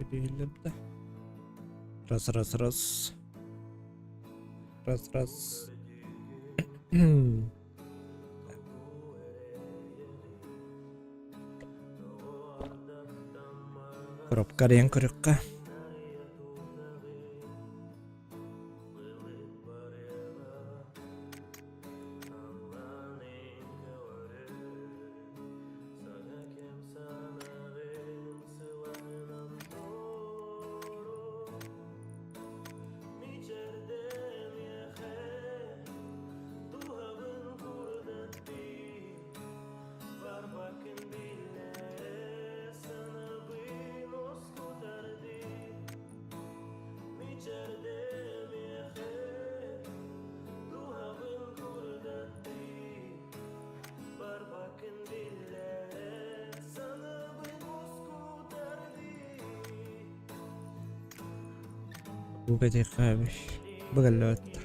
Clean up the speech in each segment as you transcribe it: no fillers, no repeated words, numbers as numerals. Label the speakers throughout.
Speaker 1: Кэбиһиллэрдэ. Раз, раз, раз. Раз, раз. Коробка арыйан көрүөххэ. Бу кэтиэххэ эбит. Бу кэллэбэттэр.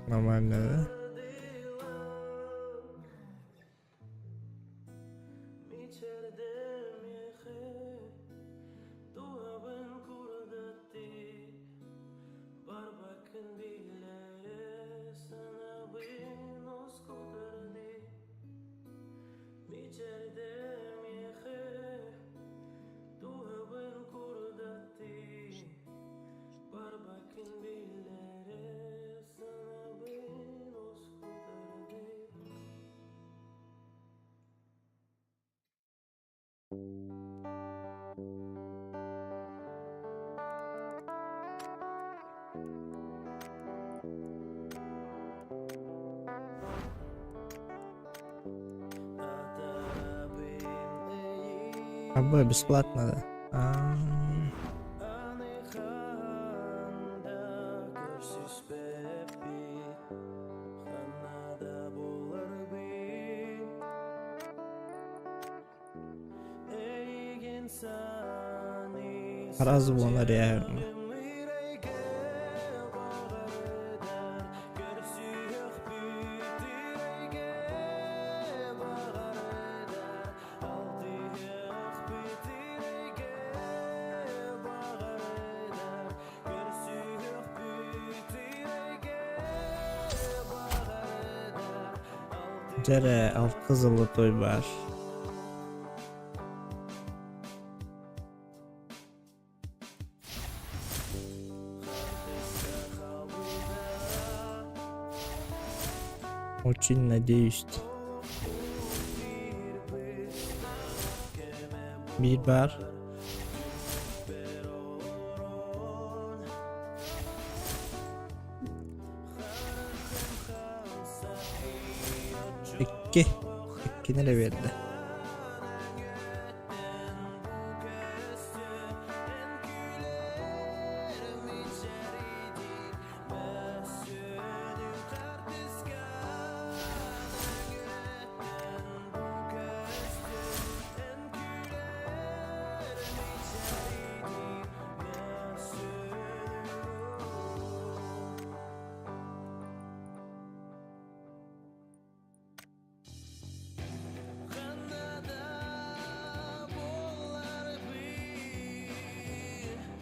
Speaker 1: Нормально, да? А бесплатно, да? А. Раз буолар ээ. Дьэ эрэ, алта золотой баар. Очень надеюсь. Биир баар. Икки. Иккини эрэ биэрдэ.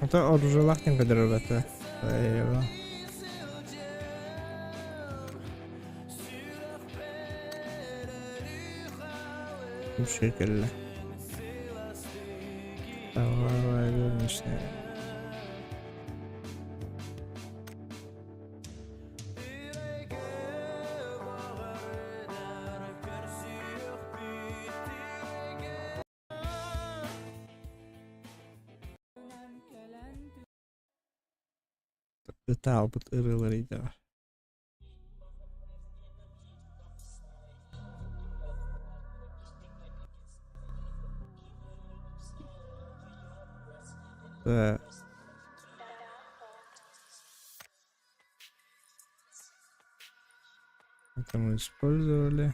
Speaker 1: Это оружиялаах диэн көрдөрөр этэ. Үчүгэй кэллэ. Давай, начинаем. Ытаабыт ырыалар идэҕэ. Да. Это мы использовали.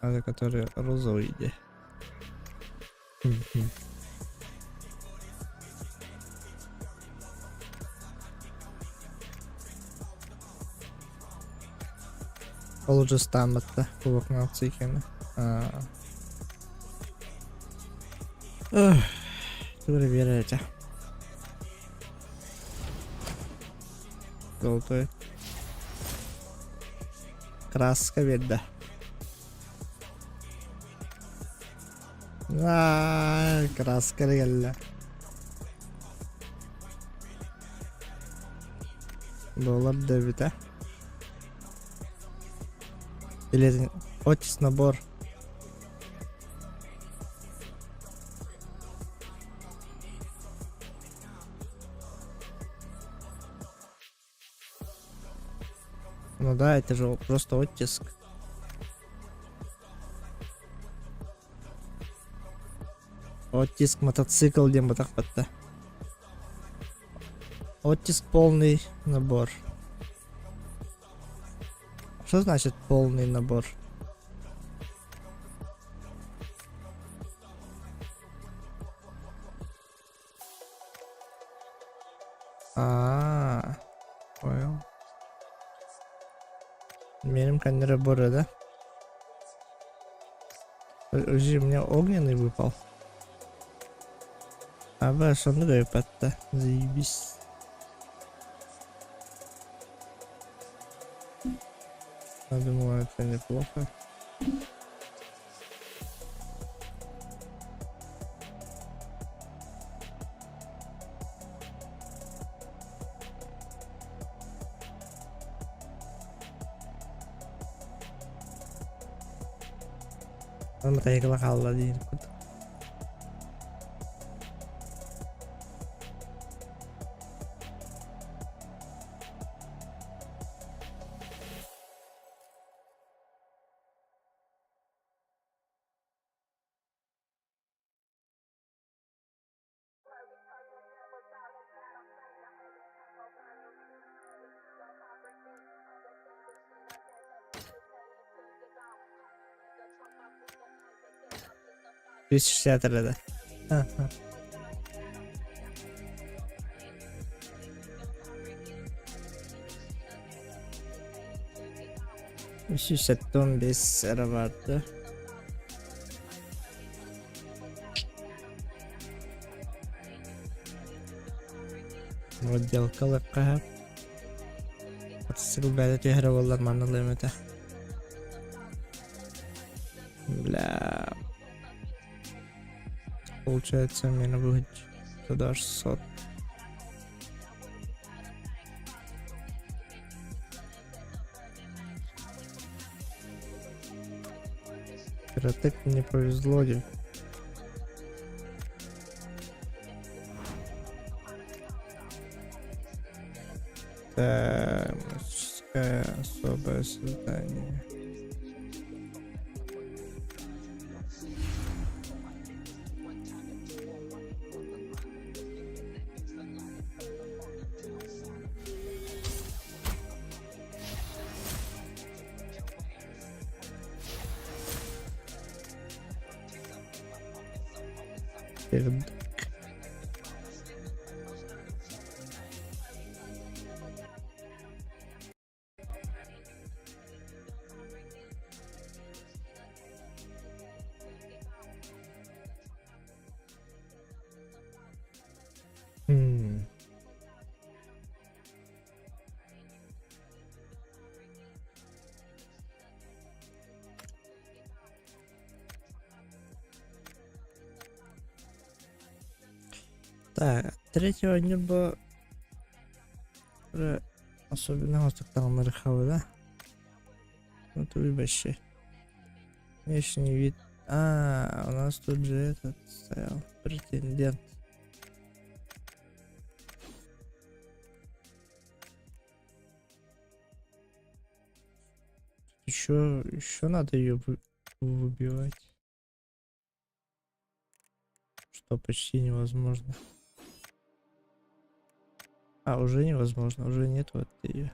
Speaker 1: Это который розовый где. Ол уже стамматта кубок нации кэннэ. Тугу биэрэрэ Золотой. Краска биэрдэ. Аа, краска эрэ кэллэ. Доллар да эбитэ. Или оттиск набор. Ну да, это же просто оттиск. Оттиск мотоцикл диэн батахпатта. Оттиск полный набор. Что значит полный набор? А, понял. Мерим камера да? Подожди, у меня огненный выпал. А б, соннук өйпатта. Заебись. Я думаю, это неплохо. Мотоцикла хаалла диир курдук. 260 эрэ да. 375 эрэ барды. Отделкалыкка Мотоцикл бэйэтэ түһэрэ буоллар манна ылыам этэ. Бля. Получается, мне будет туда 600. Кратек не повезло, дим. Так, мастерская, особое создание. Перед М. Так, третьего неба особенно ыстыктаҕын да? Ну ты вообще. Внешний вид. А, у нас тут же этот стоял претендент. Еще надо ее выбивать. Что почти невозможно. А, уже невозможно, уже нет вот ее.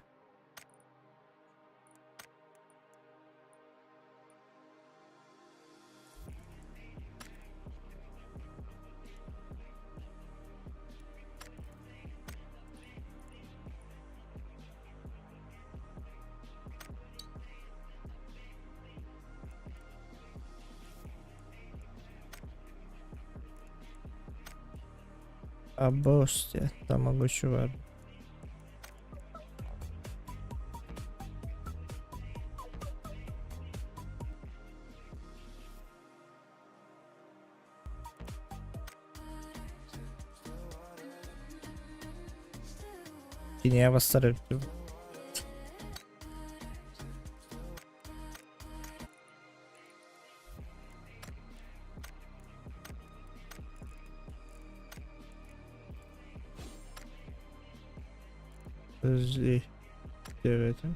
Speaker 1: Обосте тамагочи бар. Кинигэ бастар эбит. Подожди. Где это?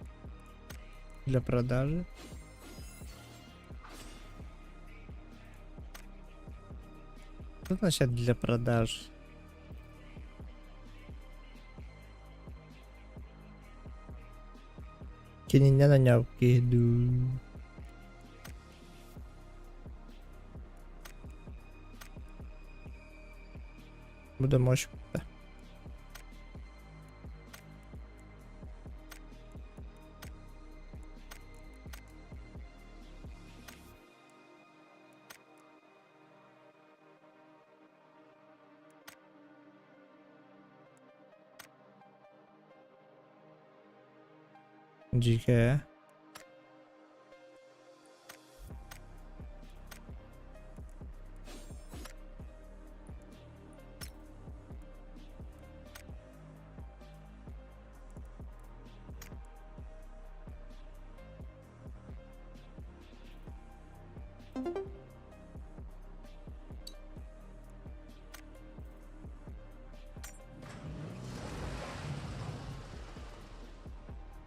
Speaker 1: Для продажи. Что значит для продаж? Кининнэн анньаабыт киһи дуу. Бу да мощь да. Дьиикэ.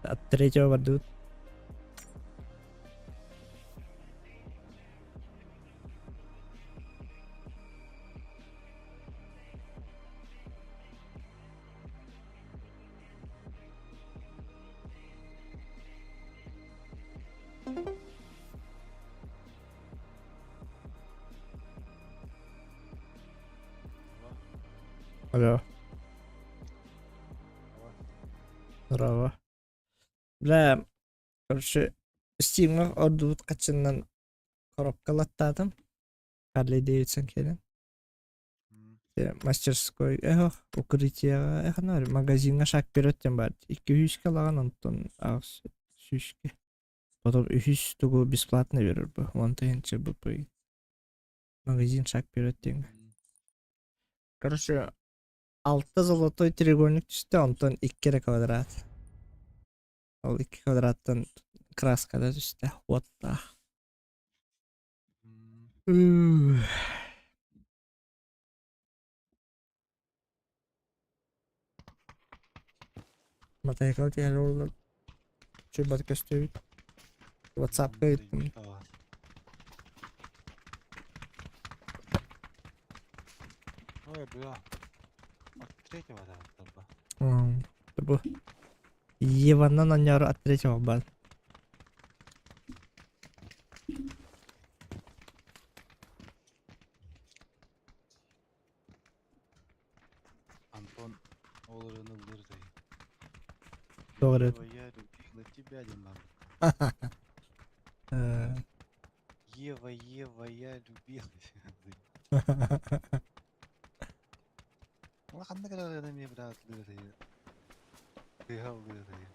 Speaker 1: От третьего бардыбыт. Алло. Здорово. Бля, короче, Steam'ҥа ордубут хаччыннан коробка латтаатым. Харли Дэвидсон кэлэн. Мастерской эх, укрытиеҕа эх, магазиҥҥа шаг вперед диэн баар. Икки үһүскэ ылаҕын, онтон аҕыс сүүскэ. Потом үһүс тугу бесплатно берер бу. Уон тыһыынча БП. Магазин шаг вперед диэҥҥэ. Короче, алта золотой треугольник түстэ, онтон икки эрэ квадрат. Ол икки квадраттан краскада түстэ, уоттаах. Матайкал тиһэр олорон чуйбат көстүбүт. Ватсапка ыыттым.
Speaker 2: Ой, бля. От третьего да, долба.
Speaker 1: Бу Еваннан анньаары от третьего баар.
Speaker 2: Антон ол ырыаны ыллыыр үтэй.
Speaker 1: Тоҕо эрэ
Speaker 2: Ева, я любила тебя диэн баар.
Speaker 1: Э,
Speaker 2: Ева, Ева, я любила тебя. Улаханнык эрэ ырыаны эмиэ быраат ыллыыр үтэй. Тыаһа ыллыыр үтэй.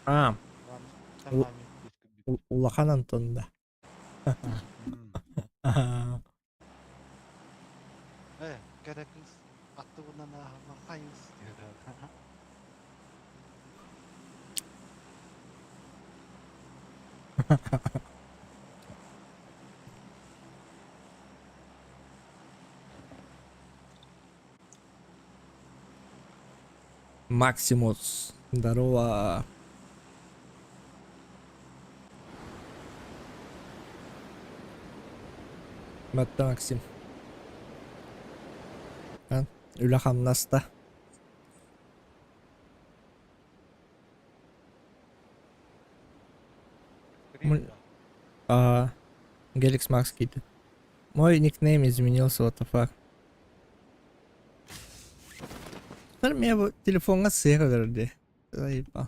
Speaker 1: А,
Speaker 2: Вам
Speaker 1: у-
Speaker 2: там
Speaker 1: улахан Антон да. Аа.
Speaker 2: Э, кэрэ кыыс аттыбынан ааһан хайыс диэтэ.
Speaker 1: Максимус. Здорово. Батта Максим. А, үлэ хамнаста. А, Геликс Макс киирдэ. Мой никнейм изменился, what the fuck. Мин бу телефоҥҥа сыах өлөрөр дии. Заебал.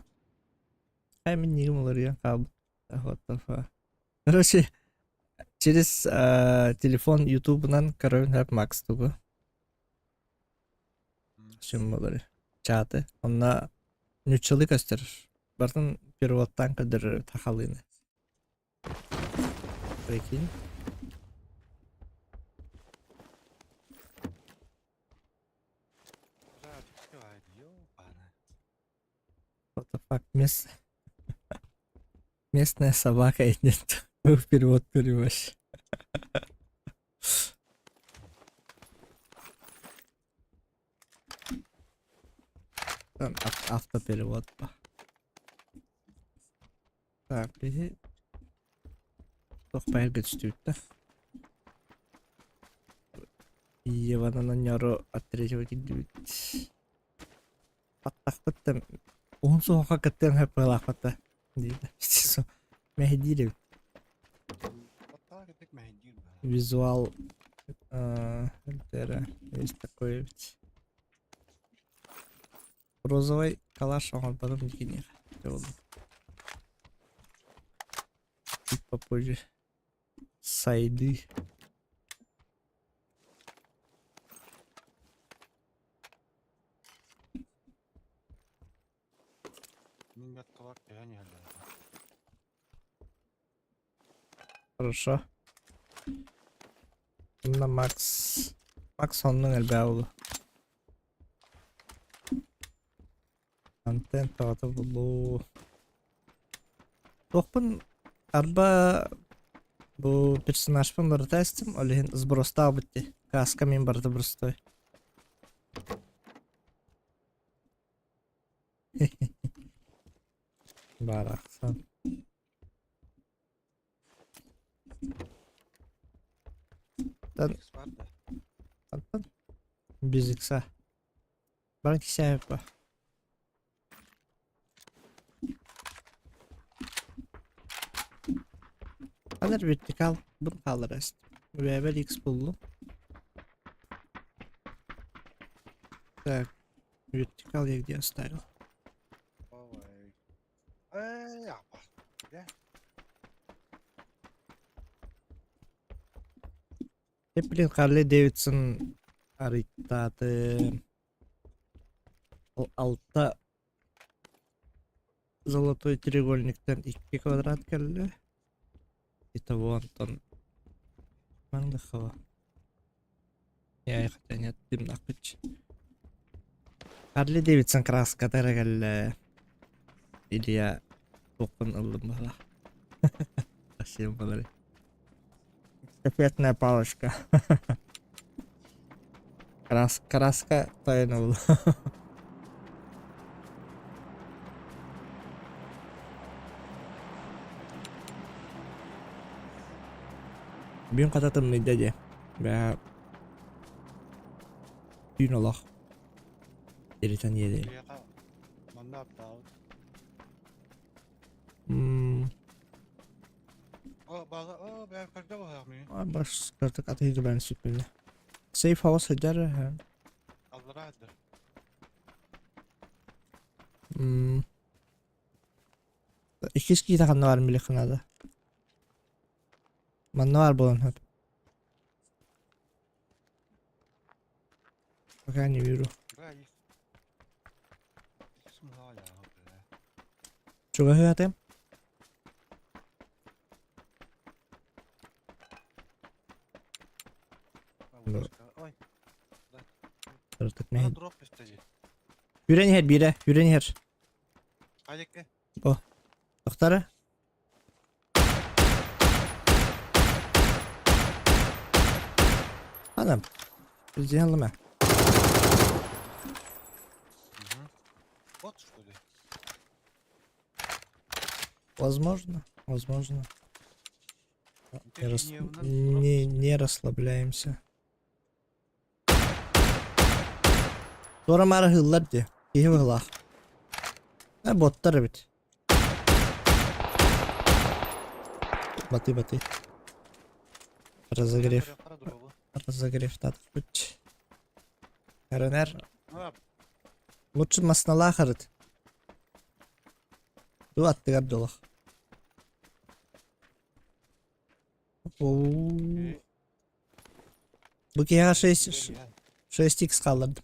Speaker 1: Ай мин нигим уларыйан хаалбыт. What the fuck. Короче, Через телефон Ютубунан көрөбүн хөп Макс тугу символлары чаты. Онно нуччалыы көстөр. Бартын переводтаан көрдөрөр сахалыыны. Прикинь. What the fuck, мисс? Местная собака идет. В перевод переводишь. Автоперевод. Так, биһи туох байарга түстүбүт да. Еванан ньору от третьего киирдибит. Аттахпыт да уһун суһуохха кыттыан сөп быһыылаахпыт да диир. Мэһэйдиир эбит. Визуал э, есть такой эбит. Розовый калаш оҥорботум дии Чуть попозже. Сайды. Хорошо. На Макс. Макс оннун элбээ буолуо. Контент тоҕото булуу. Туохпун арба бу персонажпын барыта эстим, ол иһин сбростаабыт дии. Каска мин барыта простой. Барахсан. Антон без икса. Баран кисээппэ. Ханар вертикал бун хаалар эст. Вебер X буллум. Так, вертикал я где оставил? Блин, Харли Дэвидсон арыйтааты алта золотой треугольниктан икки квадрат кэллэ. Итого Антон Мандахова. Я хотя нет, дымнахпыч. Харли Дэвидсон краската эрэ кэллэ. Илья туохпун ыллым баҕа. Спасибо балары. Эстафетная палочка. Крас краска тойон ылла. Бүгүн хата тымныйда дии. Бээ түүн олох иритэн иэдэйин.
Speaker 2: Манна аптаабыт.
Speaker 1: М
Speaker 2: О, баҕа, о, бээ көрдө баҕа мин.
Speaker 1: Бас кырдык атыыга бэрин сүппүнэ. Сейф хаус сылдьар
Speaker 2: Аллараа сылдьар.
Speaker 1: М Иккис киһитэ ханна баарын билиэххэ наада. Манна баар буолан сөп. Пока не вижу. Чугаһыатым. Үрэн иһэр биирэ, үрэн иһэр. О, тохтара. Анам, сделано.
Speaker 2: Вот что ли?
Speaker 1: Возможно, возможно. Не, рас... не, не расслабляемся. Туора маара ыһыллар дии. Киһи быһылаах. Э, боттар эбит. Баты баты. Разогрев. Разогрев татыппыт. Эрэнэр. Лучше масналаах арыт. Ду аттыгар долох. Оо. Бу киһиэхэ 6 6x хааллардым.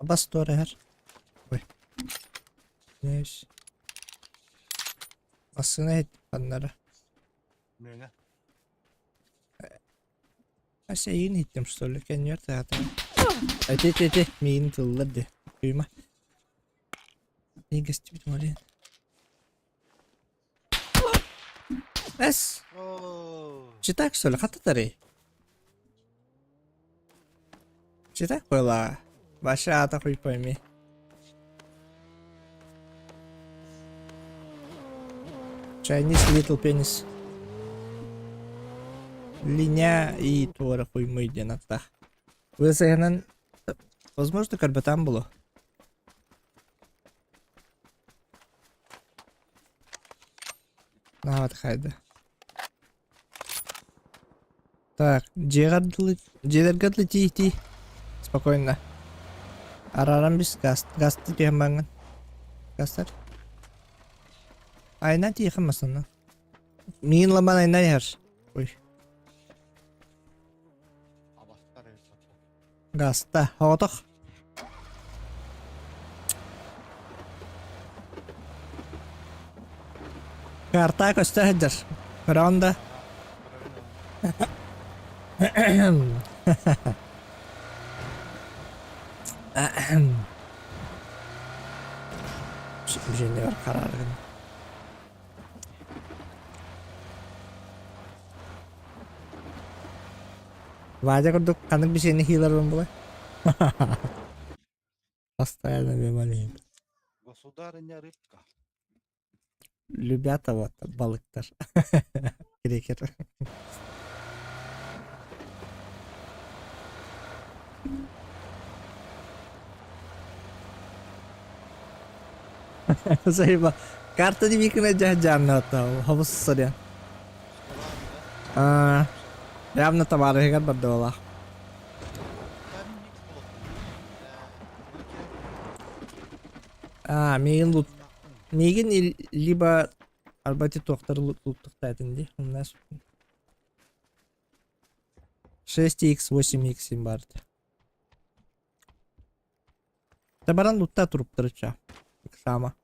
Speaker 1: Бас туора иһэр. Ой. Знаешь. Массыына иһит ханнара.
Speaker 2: Миэнэ.
Speaker 1: Ася эйигин иһиттим что ли? Кэннигэр тыаһатан. Эти эти эти миигин тыллар дии. Күйма. Игэстибит блин. Эс. Читак что ли? Хататары. Читак была. Ваша ата хуй пойми. Chinese Little Penis. Линя и туора хуймый диэн аттаах. Высыһынан, возможно, көрбөтөм булу. Наһаа хайда. Так, дьиэҕэр дылы, дьиэлэргэ дылы тиий-тиий. Спокойно. Арааран бис газ, газты түһэн бараҥҥын. Газтар. Айна тиийхин массыына. Миин ламан айна иһэр. Ой. Газта. Оҕотох. Карта көстө сылдьар. Көрөҕүн да? Дьиэнигэр харааргын. Вадя курдук ханнык бисиэни хиилэрбин була? Постоянно мемолин.
Speaker 2: Государыня рыбка.
Speaker 1: Любята вот балыктар. Крекер. Заеба. Карта дивикина дьаһдьааннаата. Хобус сорян. Явно табаарыһыгар бардыбалаах. А, миигин лут... Миигин либо арбати туохтары луттухтаатын дии. Умна 6x, 8x син баарда. Да баран лутта туруптарыча. Сама.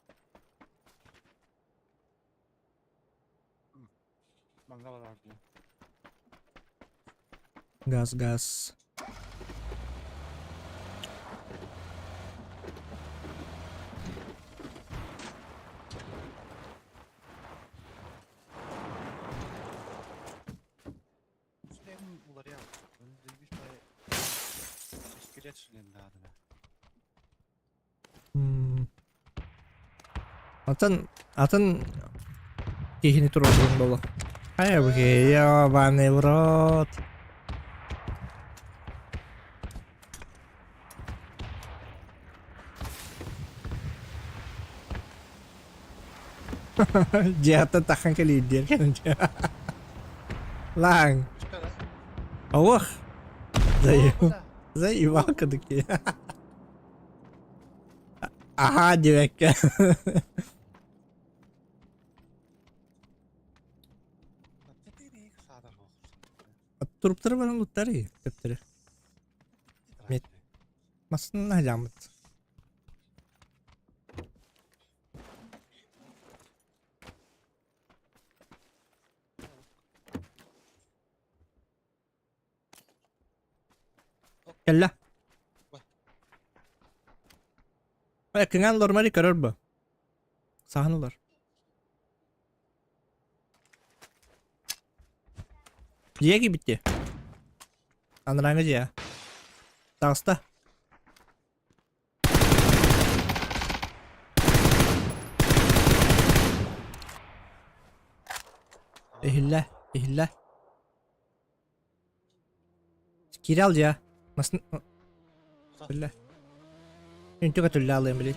Speaker 1: Газ, газ. Атын атын киһини туруорбутун буолуо. Хайа бу киһи ебаный в рот. Дьиэттэн таххан кэлиир диэн Лаҥ. Ох. Заебал кадыки. Аһаа диэбэккэ. Туруптары баран луттары төптөрү. Мет. Массыына хаһааммыт. Кэллэ. Кыҥаан олорумари көрөр бу. Саһан олор. Дьиэ киирбит Анарааҥҥы дьиэ. Таҕыста. Иһиллэ, иһиллэ. Киирэл дьиэ. Масын... Биллэ. Үнтү көтүллэ алыам били.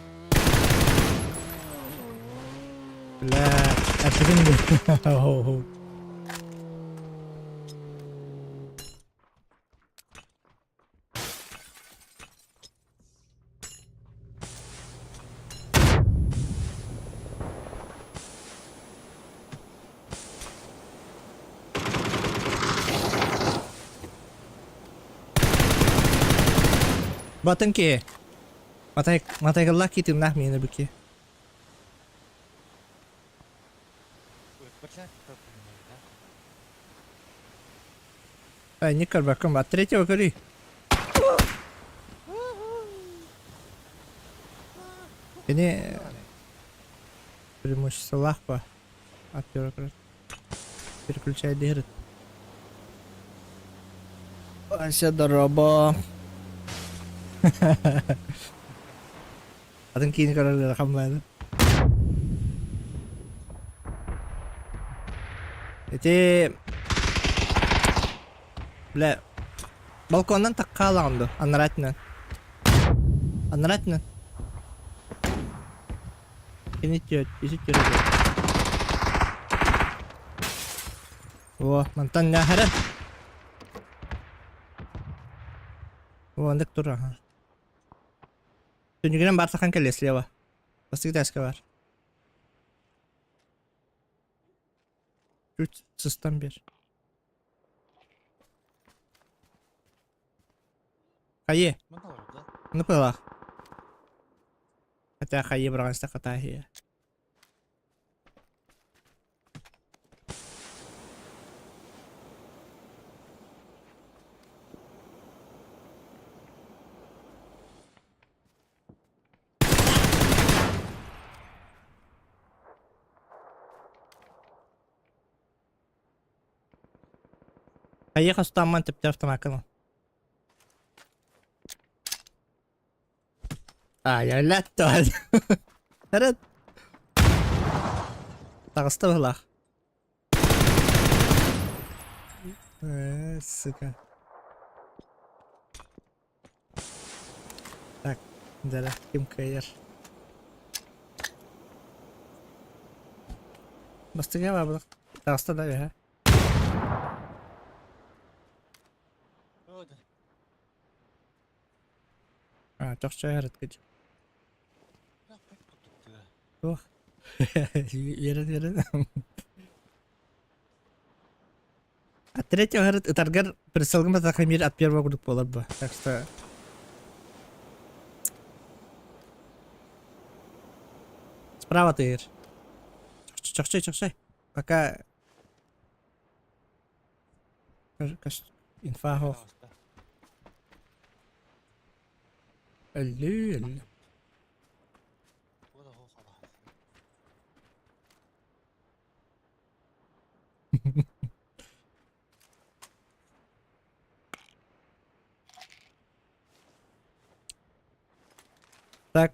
Speaker 1: Бля, әппитин Хо-хо. Батын киһи. Матай матайгыллаах киитимнаах миэнэ бүки. Ай, не көрбөккүн ба. Третьего көрүй. Кини преимуществолаах ба. От первого Переключай дыры. Вася, дорообо. Атын киини көрөр ыарахан баайда. Ити бля балконнан таккаалаҕын ду аннараатынан аннараатынан Кини түөрт, үсү түөрт. О, мантан нахара. О, андык тур, аха. Түнүгүнэн бар сахан кэлиэ слева. Бастакы этээскэ бар. Үт сыстан бер. Хайы? Ну пылах. Хотя хайы быраҕан хатааһыйа. Хайы хостаамман төптөр автомаккын Айалаттан. Эрет. Таҕыста быһылаах. Э, сука. Так, дьэ, ким кыайар? Бастыгы баабылах. Таҕыста да үһэ. А, чохчой арыткыч. Туох? Үөрэн үөрэн. От третьего говорит, ытаргар прицелгын батахха мир от первого курдук буолар бу. Так что справа тыыр. Чохчой, чохчой. Пока инфа хоох. Өллүү, өллүү. Так.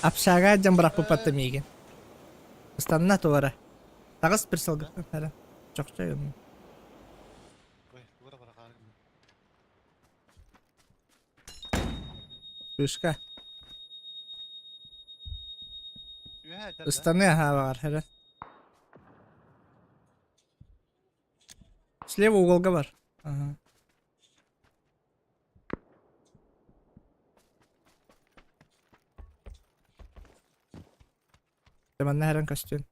Speaker 1: Общага дьон бырахпыппатта миигин. Ыстанна туора. Таҕыс бір сылгыттан хара. Чохчой онно. Вышка. Ыстаныы аһаа баҕар хара. Слева уголга бар. Ага. Манна хэрэн көстүн.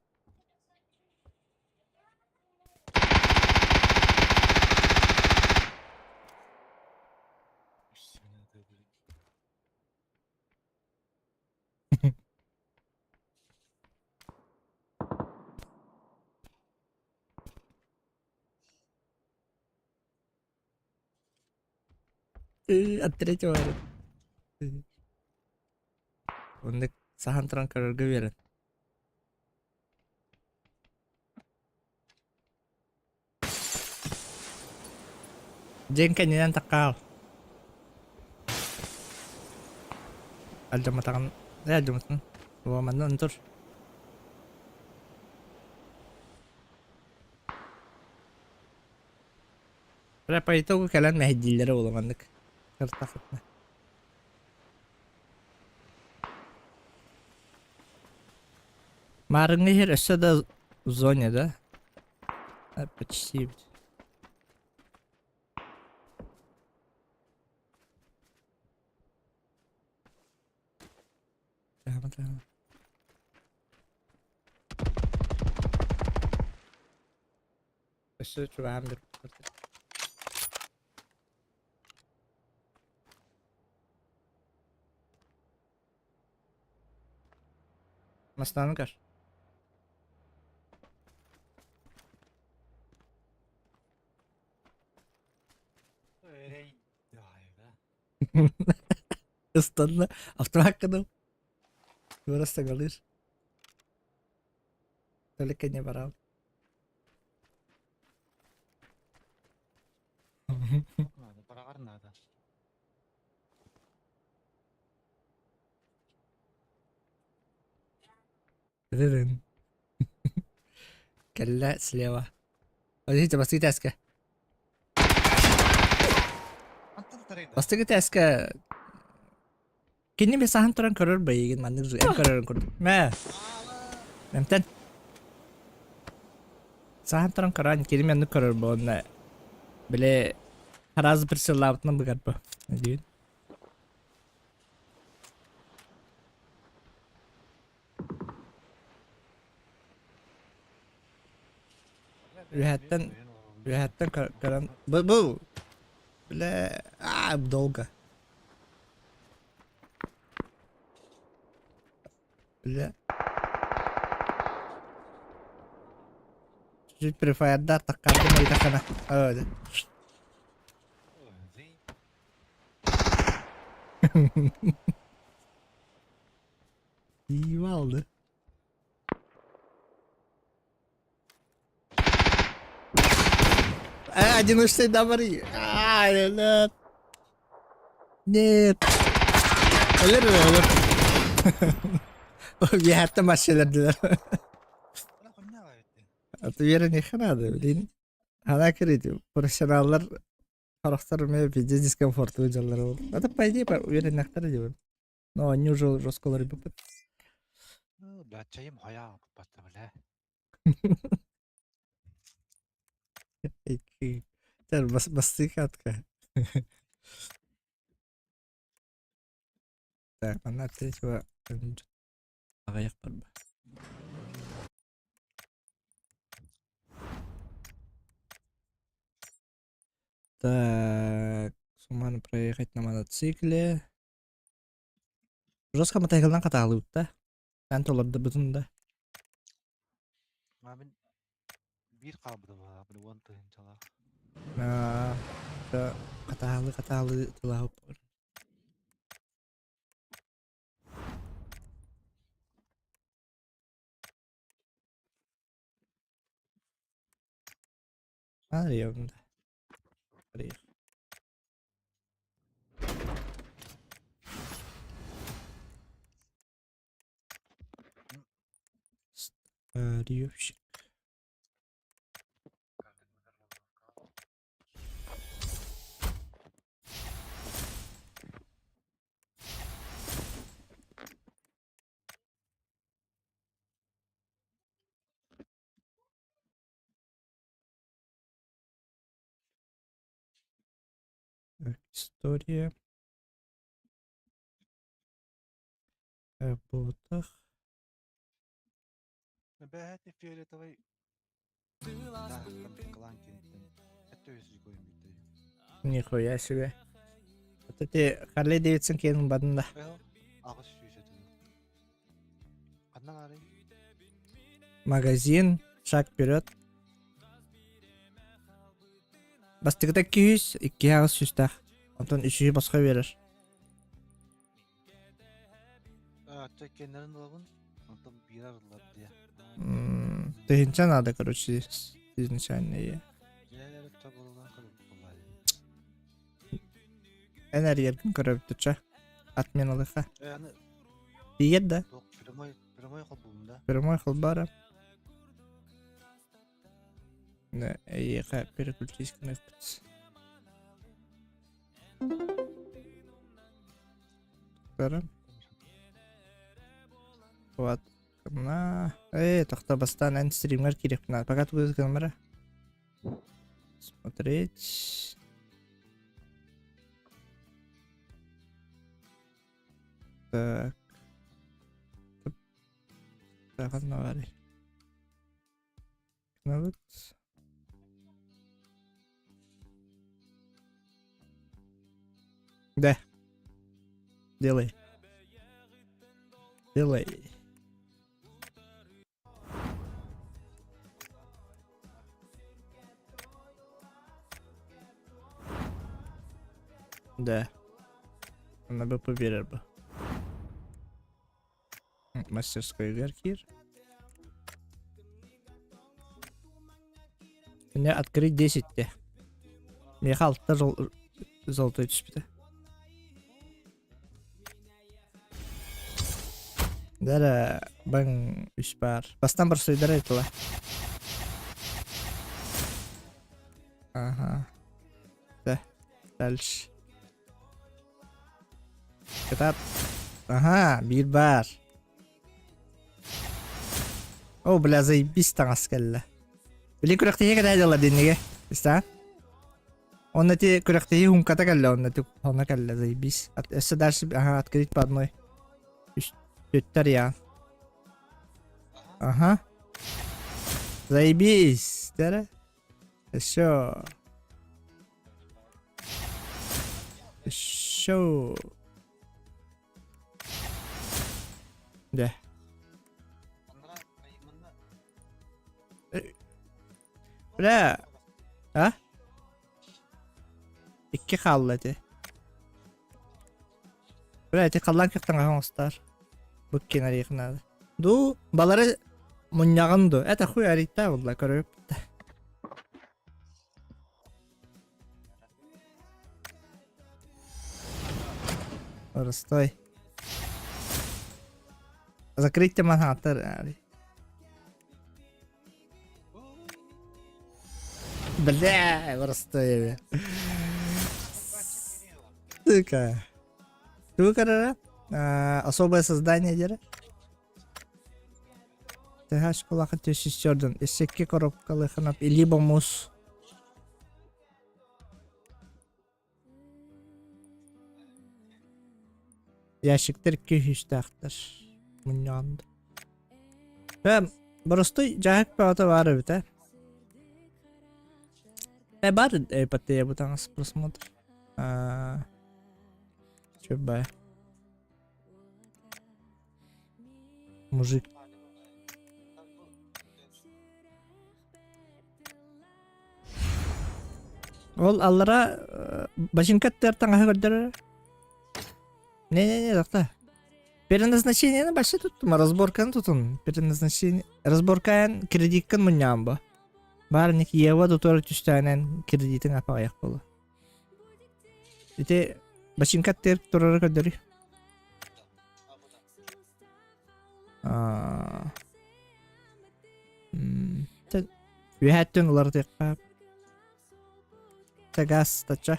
Speaker 1: От третьего Оннук саһан туран көрөргө үөрэн. Дьиҥ кэннинэн таккаал. Алдьамматаҕын ээ алдьаммытын. Уо манна тур. Бля по итогу кэлэн мэһэйдииллэрэ буолуо маннык. Кыртахытына. Маарыҥҥы иһэр өссө да в зоне, да? Почти эбит. Өссө чугаһаан бир. Мастаны көр. Ыстанна. Автомакка дыл. Вырос сагалыыр. Только не барал.
Speaker 2: Надо, бараҕар наада.
Speaker 1: Дыдын. Кэллэ слева. Подождите, бастакы этээскэ.
Speaker 2: Антон тарайда.
Speaker 1: Бастакы этээскэ Кини бесаһан туран көрөр бэйигин маннык эн көрөрүн курдук. Мэ. Эмтэн. Саһан туран көрөн кини маннык көрөр буонна. Бile хараас бір сыллаабытынан быгар бу. Диин. Үһэттэн үһэттэн көрөн бу бу бля а долго. Бля. Чуть-чуть префаердар таккардым ыйдахана. Öyle. İyi aldı. А, одиночный добрый. А, нет. Нет. Өлөр өлөр. Үөһэттэн машиналардылар. А то үөрэниэххэ наада, блин. Она кирити. Профессионаллар харахтар эмиэ пиздец дискомфорту дьаллар ол. Это по идее үөрэннэхтэр диэбин. Но они уже жестко ребята.
Speaker 2: Баччайым хойаа бата бля.
Speaker 1: Бастыы катка. Так, она третьего аҕыйах барба. Так, суммарно проехать на мотоцикле. Жестко мотоциклынан хатаалыыбыт да. Эн толордубутун да.
Speaker 2: Мин биир хаалбытым били уон тыһыынчалаах.
Speaker 1: Хатаалы хатаалы тылаһып. Арыйабын да. Арыйах. Старьевщик. Так, история. Работах.
Speaker 2: Бэһэти фиолетовый
Speaker 1: Нихуя себе. Вот эти Харли Дэвидсон киэнин бадын да. Магазин, шаг вперед. Бастыкыта 200, икки аҕыс сүүстээх. Онтон үсүһү босхо биэрэр.
Speaker 2: Кэннэрин ылабын, онтон биир арыллар диye.
Speaker 1: Тыһынча надо, короче, изначально. Эн эрийэргин көрөбүттүчэ. Отменалыха. Тиийэр да?
Speaker 2: Прямой, прямой холбуум да.
Speaker 1: Прямой холбара. Эйиэхэ переключись кнопкас. Көрөн. Вот. На. Эй, тохто бастаан эн стримҥар киириэхпин Пока тугу гынамара. Смотреть. Так. Так, ханна Гынабыт. Да. Делай. Делай. Да. Онно БП биэрэр бу. Мастерскойгар киир. Мне открыть 10 те. Миэхэ алта золотой түспүтэ. Дара баҥ үс баар. Бастан барсыйдара этила. Ага. Да. Дальше. Кытаат. Аһаа, биир баар. О, бля, заебись таҥас кэллэ. Били күрэхтэһии кэлээ дьалла динигэ. Истаа? Онно ти күрэхтэһии хумката кэллэ, онно ти онно кэллэ, заебись. Өссө дальше, ага, открыть по одной. Үс, түттэр я. Ага. Заебись, дәрі. Еще. Еще. Да. Бля. А? Икки хаалла ити. Бля, ити халлаан кыахтаҥаһын оҥостоор. Бу кинариэх наада. Ду, балары мунньаҕын ду. Это хуй арыйтаа булла көрүп. Простой. Закрыть манхаттар. Бля, простой. Сука. Тугу көрөрө? Особое создание диэри. Тэһэ школаха төсүстөрдөн эсекке коробкалыхынап либо мус. Ящиктар күүстээхтэр. Мунньаҕан. Э, боростуой дьааһык бөҕөтө баар эбит ээ. Э, баар ипотека бу таҥас просмотр. Аа, чөббай. Мужик. Ол аллара бачыҥкаттар таҥаһы көрдөрөр. Не-не-не, тохто. Переназначениены вообще туттум, разборканы тутун. Переназначение... Разборкаан кредиккин мунньаҕын бу. Баарник Ева тутуор түстээнэн кредитин апаҕайах буолу. Ити бачыҥкаттар турары көрдөрүй. Аа... Үөһээттэн уларытыахха. Тагас тача.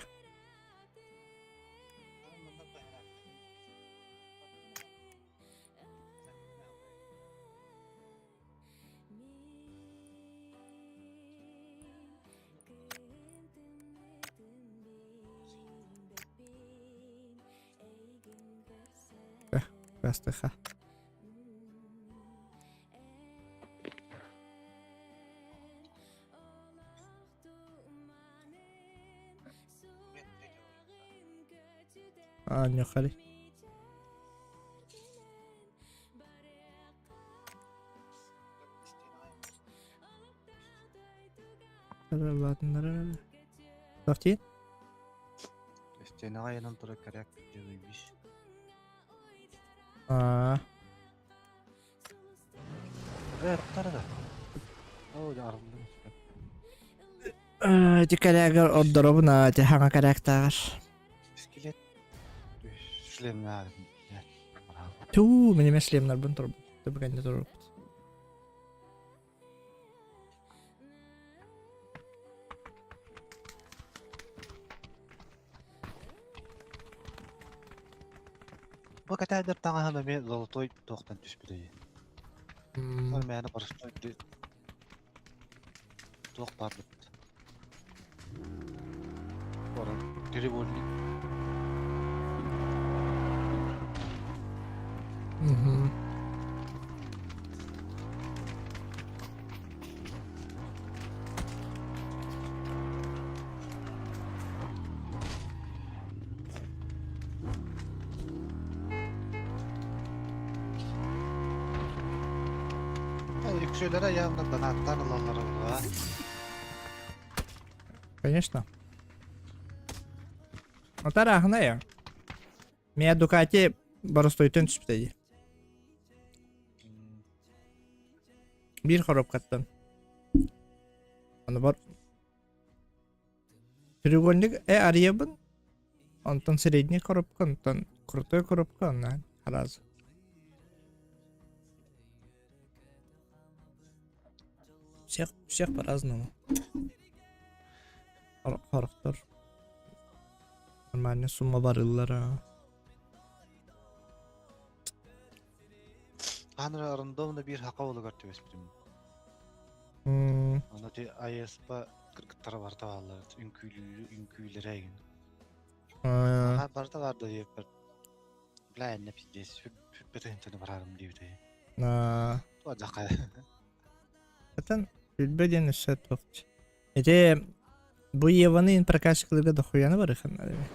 Speaker 1: Бастыха. Аанньахари. Тохтин?
Speaker 2: Стенаҕа ыйанан турар кэрээк дьылыйбыш.
Speaker 1: Аа. Ити кэрээгэр ордоробун аа ити хаҥа кэрээктааҕар.
Speaker 2: Скелет шлемнаар.
Speaker 1: Туу, мин эмиэ шлемнарбын турбут. Түбүгэннэ турбут.
Speaker 2: Бу кэтээдэр таҥаһым эмиэ золотой туохтан түспүтэй. Ол мээнэ простой туох баарбыт. Баран треугольник.
Speaker 1: Мгм.
Speaker 2: Үксүлэрэ явно донаттан ылаллара буолуо.
Speaker 1: Конечно. Отарааһына я. Мия Дукати боростуойтан түспүтэ дии. Биир коробкаттан. Аны бар треугольник э арыйабын. Онтон средний коробка, онтон крутой коробка, онно сразу. Всех, всех по-разному. Хорохтор нормально сумма барыллара.
Speaker 2: Хаанра рандомно биир хака олугар түбэспитим. Аны ти АЭС-па кыргыттара барыта бааллар. Үҥкүүлүү үҥкүүлэрэ игин. Аха барыта бар да диэппэр. Бля энне пиздец сүрбэ тыһынчаны барарым диэбитэ. Туа дьаха.
Speaker 1: Атын сүрбэ диэн өссө туох. Ити бу Еваны прокачкаларга дохуяны барыханнар эми.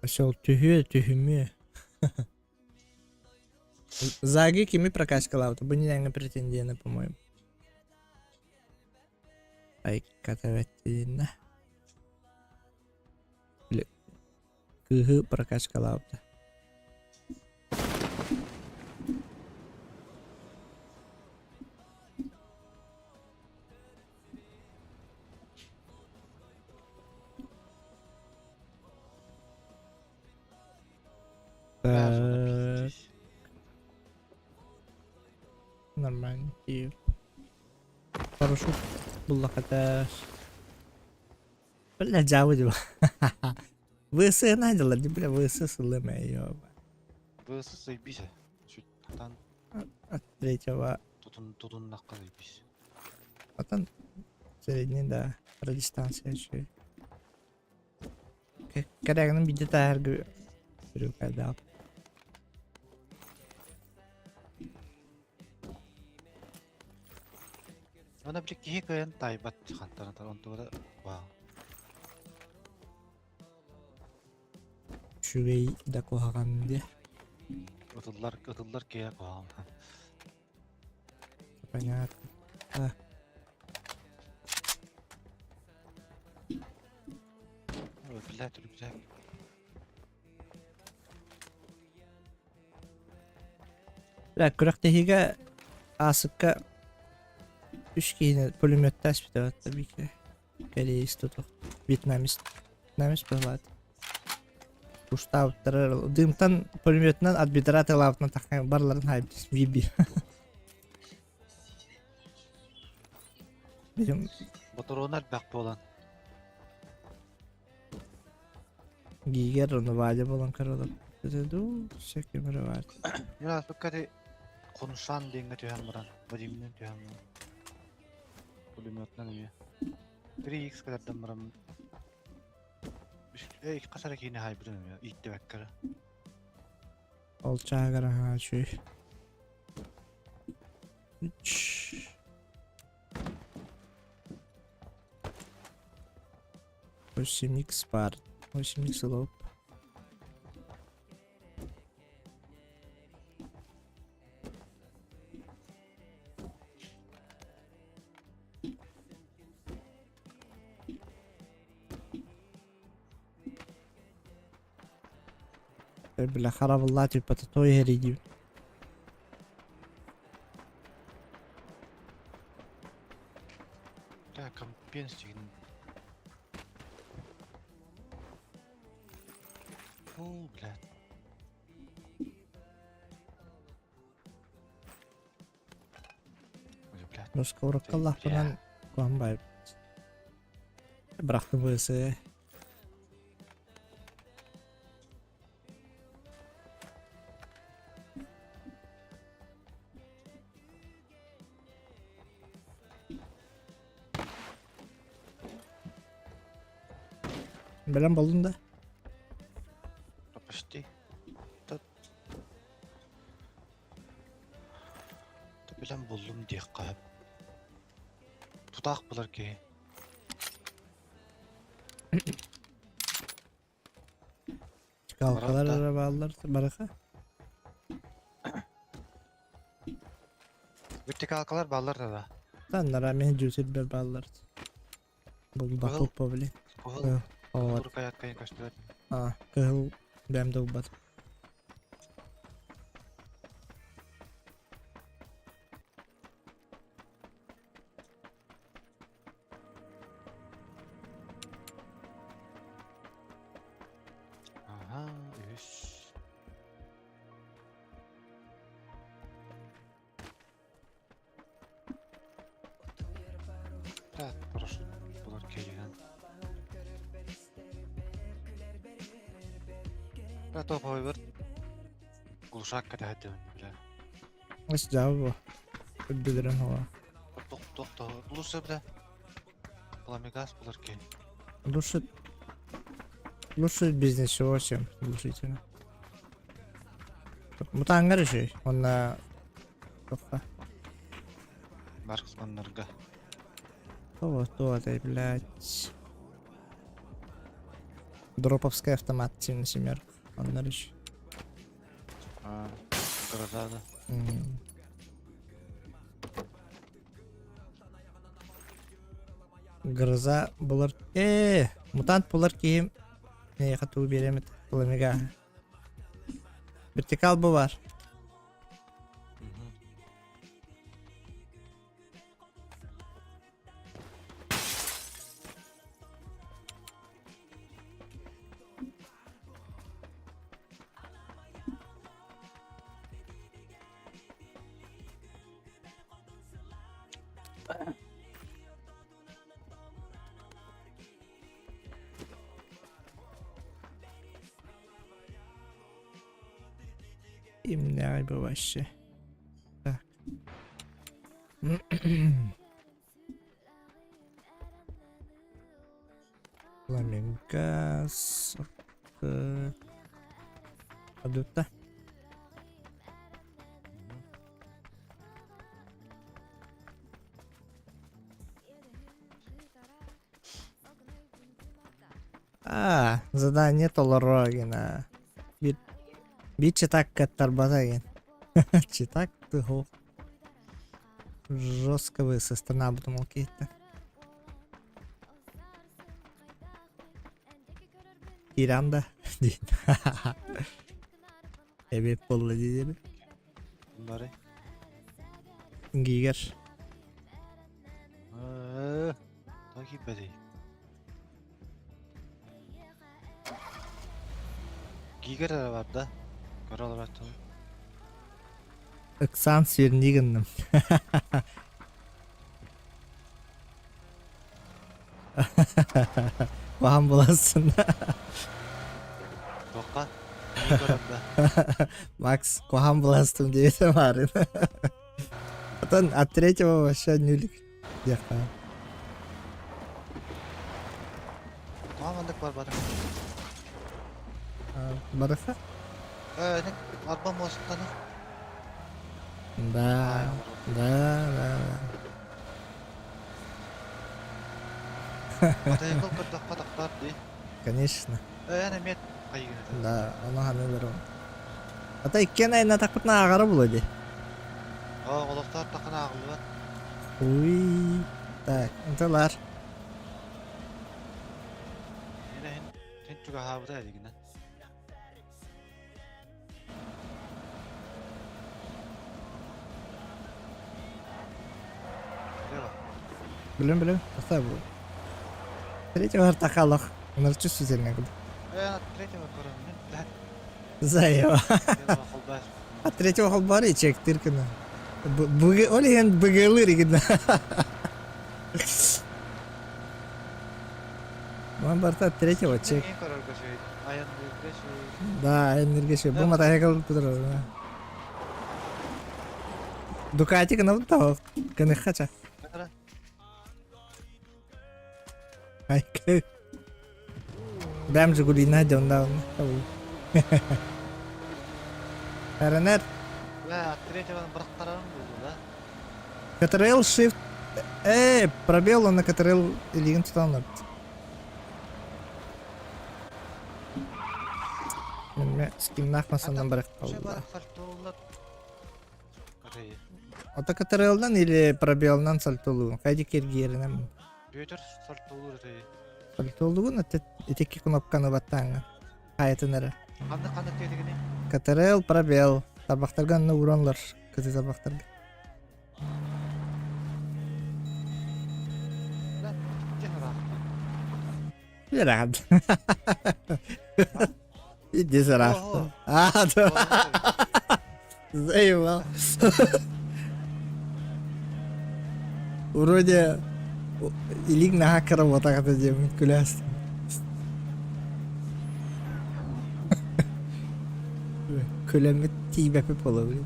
Speaker 1: Осел түһүө, түһүмүө. Заги кими прокачкалаабыта? Бу ньээҥҥэ претендиэни, по-моему. Ай, катаветтинна. Кыыһы прокачкалаабыта. Так. Нормально. Парашют буллахата. Бля, дьаабы дьаба. ВС надела, бля, ВС сылым, ёба.
Speaker 2: ВС заебись. Чуть тан.
Speaker 1: От третьего.
Speaker 2: Тутун тутуннахха заебись.
Speaker 1: Потом средний, да, про дистанция еще. Кэрэгинэн биирдэ тааһарга бүрүүкээдээх.
Speaker 2: Ана били киһи кыайан таайбат хантан атар онтугара вау.
Speaker 1: Үчүгэй да куһаҕан диэ.
Speaker 2: Ытыллар ытыллар киһи куһаҕан.
Speaker 1: Понятно. Да.
Speaker 2: Блядь, рюкзак.
Speaker 1: Бля, күрэхтэһиигэ аасыкка үс киһини пулеметтаспыта бике. Кореец тутух. Вьетнамец. Вьетнамец бывает. Устаабыттара дымтан пулеметынан от бедра тылаабытынан таххан барларын хайбытыс биби. Билим
Speaker 2: Ботуруона элбэх буолан.
Speaker 1: Гигер ону Вадя буолан көрөлөр. Ду всякие бар.
Speaker 2: Мен ааспыкка ти Хуншан диэҥҥэ түһэн баран, Вадимнын түһэн баран. Пулеметынан эмиэ. 3x кэлэрдэн баран Эй, хас эрэ киинэ хаайбытым эмиэ ииттибэккэ эрэ.
Speaker 1: Ол чаагар аһаа үчүгэй. Үч. 8x бар. 8x лоп. Бля, харабыллаа типа той иһэрий
Speaker 2: Бля, компенсигин. Фу, блядь. Блядь.
Speaker 1: Скорокаллаахпынан куһан баайбыт. Бырахтым быысы. Бэлэм буоллун да?
Speaker 2: Почти. Билэн буллум диэххэ сөп. Тутаах булар киһи.
Speaker 1: Чыкалкалар эрэ бааллар барыха.
Speaker 2: Вертикалкалар бааллар да.
Speaker 1: Таннара мен жүсүрбэр бааллар.
Speaker 2: Кыһыл,
Speaker 1: Булбаппыт блин.
Speaker 2: кыһыл, кыһыл
Speaker 1: Вот.
Speaker 2: рукояткайын көстүбэт.
Speaker 1: А, кыһыл бэм да булбат.
Speaker 2: Аха, үһүс. Так, парашют булар киһигин. Да, топовый глушак кэтэһэрдибин, бля.
Speaker 1: Ас дьаабы бу. Үрдүлэрин хола.
Speaker 2: Тох тох тох лучше бля. Пламегаз булар киһи.
Speaker 1: Лучше лучше без ничего, чем глушителя. Мутаҥҥар үчүгэй уонна туохха
Speaker 2: Марксманнарга.
Speaker 1: Туох туох этэй, блядь. Дроповский автомат сильно семерка. Оннор үчүгэй.
Speaker 2: А, гроза да.
Speaker 1: М. Гроза булар... Ээ, мутант булар киһим эйиэхэ тугу биэриэм этэ? Пламега. Вертикал бу бар. Имнэҕэй бу вообще. Так. Пламенгаз. Адутта. А, задание толоро гена. Бир бир читак каттарбата ген. Читак ты хо. Жестко вы со стороны обдумал какие-то. Иранда дейт. Эбип буолла диэби.
Speaker 2: Бары.
Speaker 1: Гигер.
Speaker 2: Тоҕо киирбэтий? Гигер эрэ бар да? Көрө олорооччулар.
Speaker 1: Ыксаан сиэрнии гынным. Баһан буласın.
Speaker 2: Туохха? Миигин көрөн да.
Speaker 1: Макс, куһаҕан буластым диэбитэ баарын. Потом от третьего вообще нюлик диэххэ.
Speaker 2: Тоҕо маннык барбатыҥ?
Speaker 1: Барыха?
Speaker 2: Э, арба муостаны.
Speaker 1: Да, да, да.
Speaker 2: Мотоцикл көрдөххө тохтоор дии.
Speaker 1: Конечно.
Speaker 2: Эн эмиэ хайыгын
Speaker 1: Да, ону ханыыларым. Ата иккиэн айнатахпытына ааҕара буолуо дии.
Speaker 2: Оо, олохтоох таххына ааҕыллыбат.
Speaker 1: Уй. Так, ынтылар.
Speaker 2: Мин иһин син чугаһаабыта илигинэ.
Speaker 1: Билем билем. Тахта бу. Третьего артахалах. Унарчы сүзелне курдук.
Speaker 2: Э, третьего көрөммүн.
Speaker 1: Заева. А третьего холбар ичектир кына. Ол иһин быгылыр игин. Ман барта третьего чек. Да, айаннырга шөй. Бу мотоцикл турар. Дукати гына того. Кыныхача. Айкы. Бэм Жигулина дьонна Эрэнэр.
Speaker 2: Бля, третьего бырахтарарым буолду да.
Speaker 1: Ctrl Shift Э, пробел он на Ctrl илигин тутан олорбут. Мен скиннаах масанан барах қалла. Ата Ctrl-дан или пробелынан сальтолуун. Хайди киргиэринем.
Speaker 2: Бүөтүр сортуулуур этэй.
Speaker 1: Сортуулугун итикки кнопканы баттааҥҥын. Хайатын эрэ.
Speaker 2: Ханнык ханнык диэтигиний?
Speaker 1: КТРЛ пробел. Тарбахтарга анны уураллар. Кыты тарбахтарга. Ыраат. Иди сараахта. Аа, заебал. Вроде илиҥ наһаа кыра буотах этэ диэммин күлээстим. Күлэммит тиийбэппит буолабыт.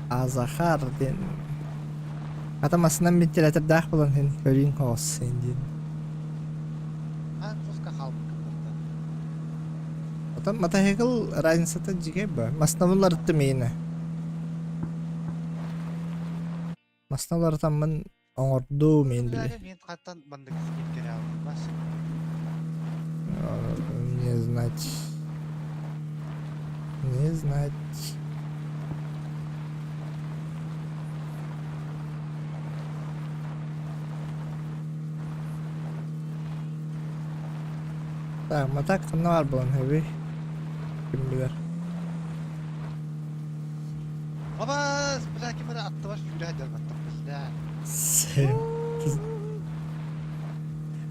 Speaker 1: Азахар диэн Хата массынан вентилятордаах буолан иһин көрүүҥ хоҕус диэн.
Speaker 2: Аан куска хаалбыккын барда.
Speaker 1: Отон мотоцикл разницата дьигэ ба. Массына уларыттым иинэ. Массына уларытаммын оҥордум иин били.
Speaker 2: Мен хаттан маннык скидкере алдым.
Speaker 1: Не знать. Не знать. Так, матак ханна баар буолан сөбүй? Ким билэр.
Speaker 2: Абас, бля, ким эрэ аттыбар сүүрэ сылдьар баттах, бля.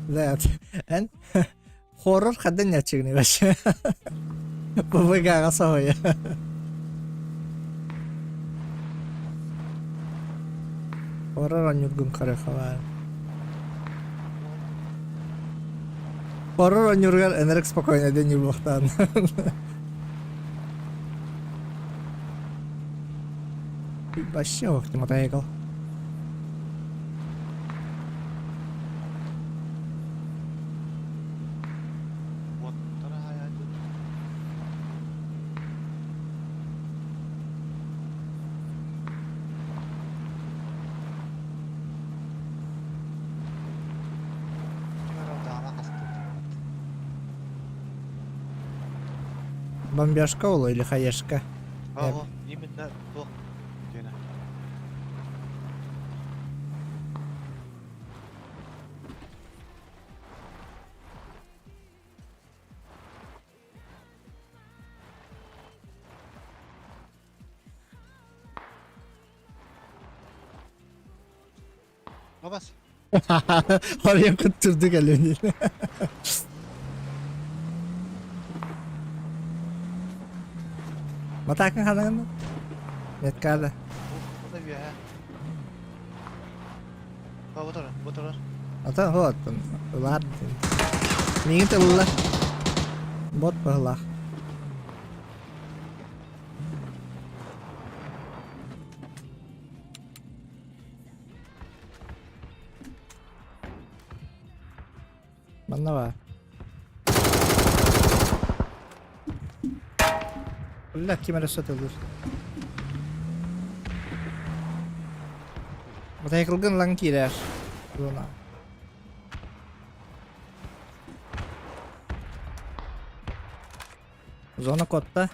Speaker 1: Блядь, эн Хоррор хандан нячыгны вообще. ПВГ-ҕа соһуйа. Хоррор оонньуургун көрүөххэ баар. Хоррор оонньууругар ынырык спокойно диэн ньурбахтаан. Вообще ох ты мотоцикл.
Speaker 2: Уоттара хайаатын. Ким эрэ даана хастыы
Speaker 1: Бомбежка ол или хаешка?
Speaker 2: Ого, именно туох диэнэ. Бабас.
Speaker 1: Oraya kutturduk elini. Матаакын ханаҕын Меткада.
Speaker 2: Бу үөһэ. Бу турар, бу турар.
Speaker 1: Ата хоттун ылаар Миигин тылла. Бот быһылаах. Манна баар. Бля, ким эрэ сатылыр. Мотоциклгын ылан киирээр. Зона. Зона котта.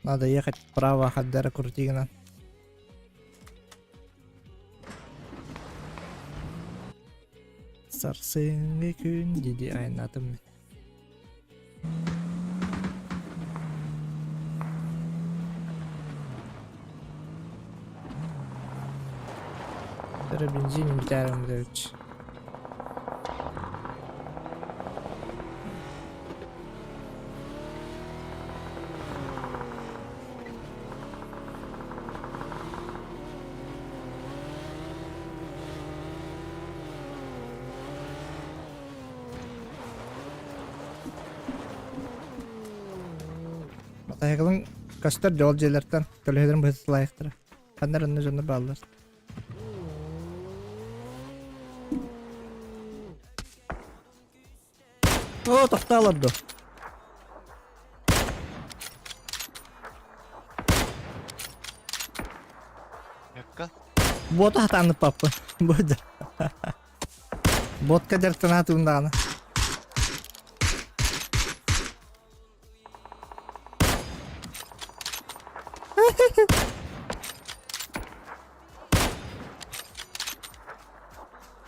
Speaker 1: Надо ехать вправо, Хаддара Крутигина. Сарсыҥҥы күн диди айаннаатым мин. Бензин бүтээрим бүтээбит. Матайгылың көстөр дьол дьиэлэртэн көлөһөлөрүн быһытылаайахтара. Ханна эрэ онно дьоннор бааллар. О, тохтоо олорду.
Speaker 2: Мекка.
Speaker 1: Бота хатааннык паппын. Бу Ботка дьарыктана туундаҕына.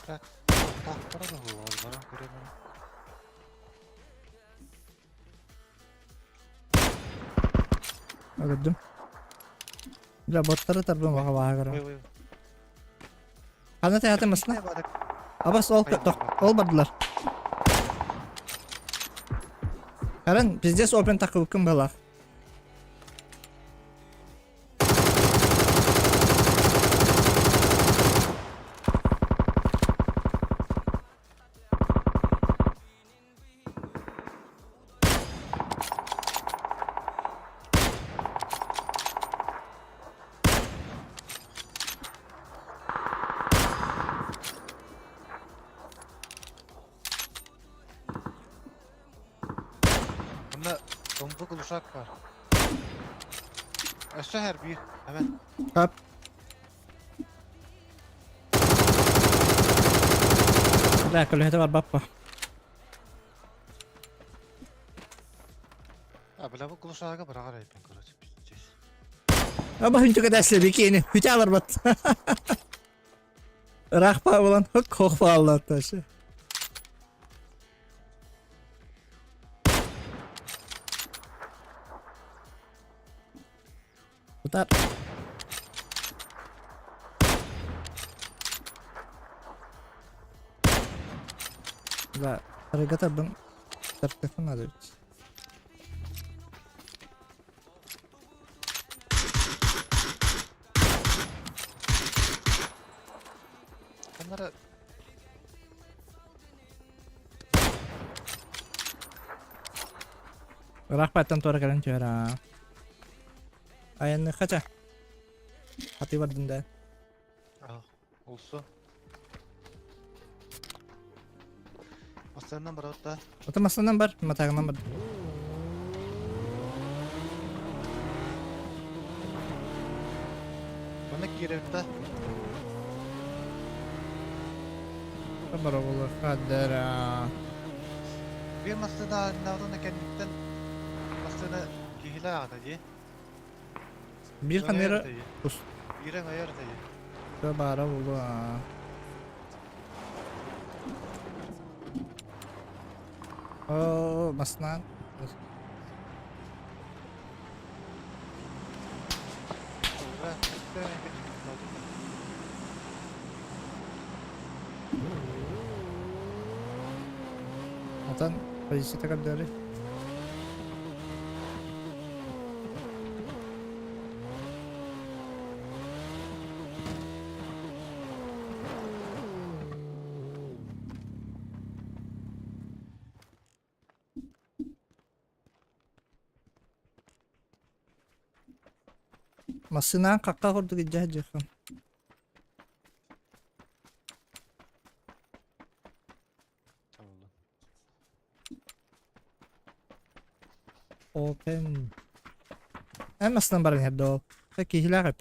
Speaker 2: Таахтара да буолуо, баран көрөм эрэ.
Speaker 1: Өлөрдүм. Бля, боттары тарбым аға баға
Speaker 2: Ой,
Speaker 1: көрөм.
Speaker 2: ой, ой.
Speaker 1: Хана тәһәтэ масна.
Speaker 2: Не бадык.
Speaker 1: Абас ол ол бардылар. Каран, пиздец опен такыбыккын балах.
Speaker 2: Bunda tombuk uşak var. Өссө her bir hemen.
Speaker 1: Hop. Бля, көлөһөтө барбаппа.
Speaker 2: А, бля, бу кулушага быраҕар эбиппин, короче, пиздец.
Speaker 1: Аба хүнтүкэ дэслэ бикини хүтэ барбат. Ыраах булан хох бааллаатташы. Тутар. Да, регата бын тартыхын надо ведь.
Speaker 2: Onlara
Speaker 1: Ыраах баттан туора кэлэн түһэр аа. Айанныхха ча. Хатыы бардын да.
Speaker 2: Olsun. Masalarından бар да.
Speaker 1: Ото масланан бар, матагынан бар.
Speaker 2: Bana киирэр да.
Speaker 1: Бар оҕолор дара.
Speaker 2: Bir masada навдана кэнниттэн массыына киһилээх ата дии.
Speaker 1: Биир ханныра ус
Speaker 2: Биирэн ойор дии.
Speaker 1: баара буолуо аа. Оо, маснан.
Speaker 2: Ура,
Speaker 1: Отон позицията көрдөрү. Массынаан хахха курдук илдьэ сылдьыаххын. Open. Эн массынан баран иһэр доо. Киһилээх эп.